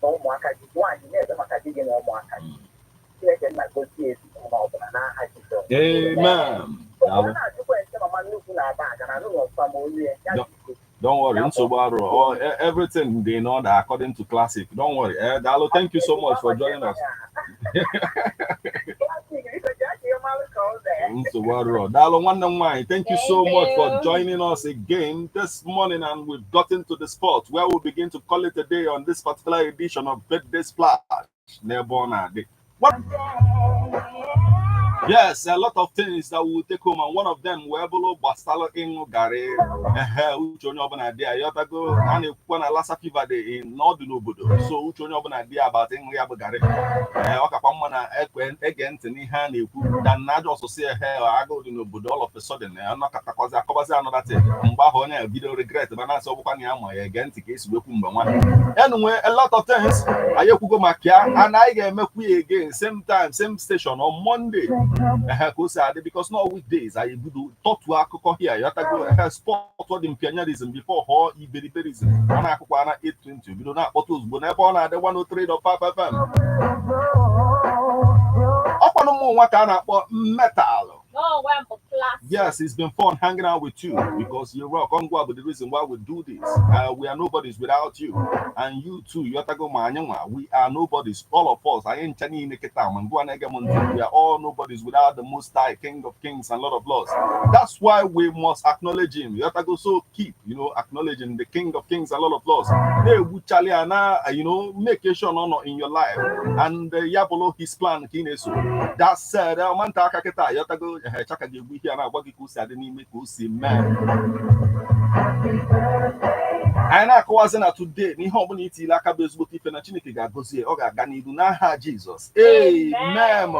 na ụmụaka gị nwaanyị na-ebe maka di gị na ụmụaka gị. Chineke nna gozie ezinụlọ ọbụla n'aha Jizọs. Amen. Ọ Daalụ. na-ajụkwa ese mama nnukwu na-aba aga na n'ụlọ nsọ ma olu ya ya biko. Don't worry, nsogbu arụ. Oh, everything dey in order according to Classic. Don't worry. Daalụ, thank you so much for joining us. Classic, biko jee ka ị malụ ka ọ zee. Nsogbu arụ. Daalụ, nwanne m nwaanyị. Thank you so Thank much for you. joining us again this morning, and we've gotten to the spot where we begin to call it a day on this particular edition of Birthday Splash. N'ebe ọ na-adị. Yes, a lot of things that we will take home, and one of them wee bụrụ gbasara ịṅụ garị. Ehe, uche onye ọbụla dị ya, yọtago, a na-ekwukwa na Lassa fever dị n'ọdụ n'obodo, so uche onye ọbụla dị ya about ịṅụ ya bụ garị. Ee, ọ kakwa mma na ekwe ege ntị n'ihe a na-ekwu dan na ajọ ọsụsụ. Ehe, agụụ dị n'obodo, all of a sudden ọnọkọtakwazi akọbazi another thing. Mgbe ahụ onye ebido regret ma na-asị ọbụkwa na ya ma ya ege ntị ka esi wekwu mgbe nwa. Anyway, a lot of things anyị ekwugo maka ya, and anyị ga-emekwu ya again, same time, same station, on Monday. Ehe, ka o si adị, because not weekdays anyị ebido tọtuo akụkọ here, yọtago. Ehe, sport dị mpianyarism before họ iberiberism. Ọ na-akụkwa na 8:20 bido na-akpọta ozugbo n'ebe ọ na-adị 103.5 FM. Ọkwanụ ụmụ nwa ka a na-akpọ metal. N'onwe m bụ Classic. Yes, it's been fun hanging out with you because you rock. Ongwa, but the reason why we do this, we are nobodies without you. And you too, Yotago Manyangwa, we are nobodies. All of us. I ain't Chani Niketa, we are all nobodies without the Most High, King of Kings and Lord of Lords. That's why we must acknowledge him. Yotago, so keep, acknowledging the King of Kings and Lord of Lords. Make sure no in your life. And ya follow his plan, Kineso. That said, manta aka kịta yọtago chaka ga-egbu ihe a na-agwa gị ka o si adị n'ime ka o si mee. Anyị na-akọwazi na today n'ihe ọbụla itile aka bụ ezigbote ife na Chineke ga-agọzi ya, ọ ga-aga n'ihu n'aha Jizọs. Amen.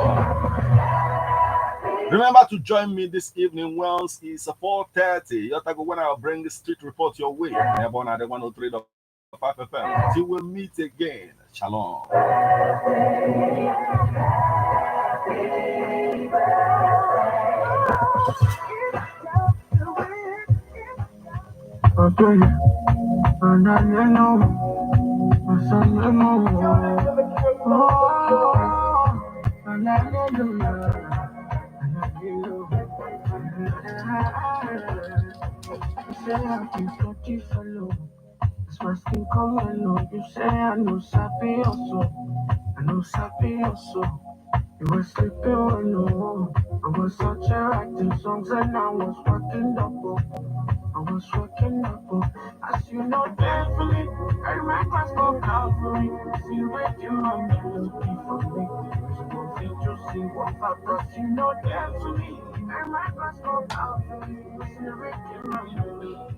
Remember to join me this evening once it's 4:30. Yotago, when I'll bring the street report your way. Ebe ọ na-adị 103.5 FM. Till we meet again. Shalom. Okay. And I know, oh, and I know, you say I can touch follow. It's my skin come hello. You say I know sabi also. I know sabi also. You were sleeping when no. I was such a writing songs and I was working double. I was working double. As you know, there for me. I my cross go Calvary. See where you are melody for me. So one to see what I've you know there for me. I my cross go Calvary. See where you are melody.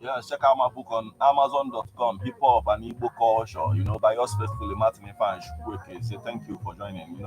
Yeah, check out my book on Amazon.com, Hip Hop and Igbo Culture, by yours faithfully, Martin Ifan Chukwueke. Say thank you for joining.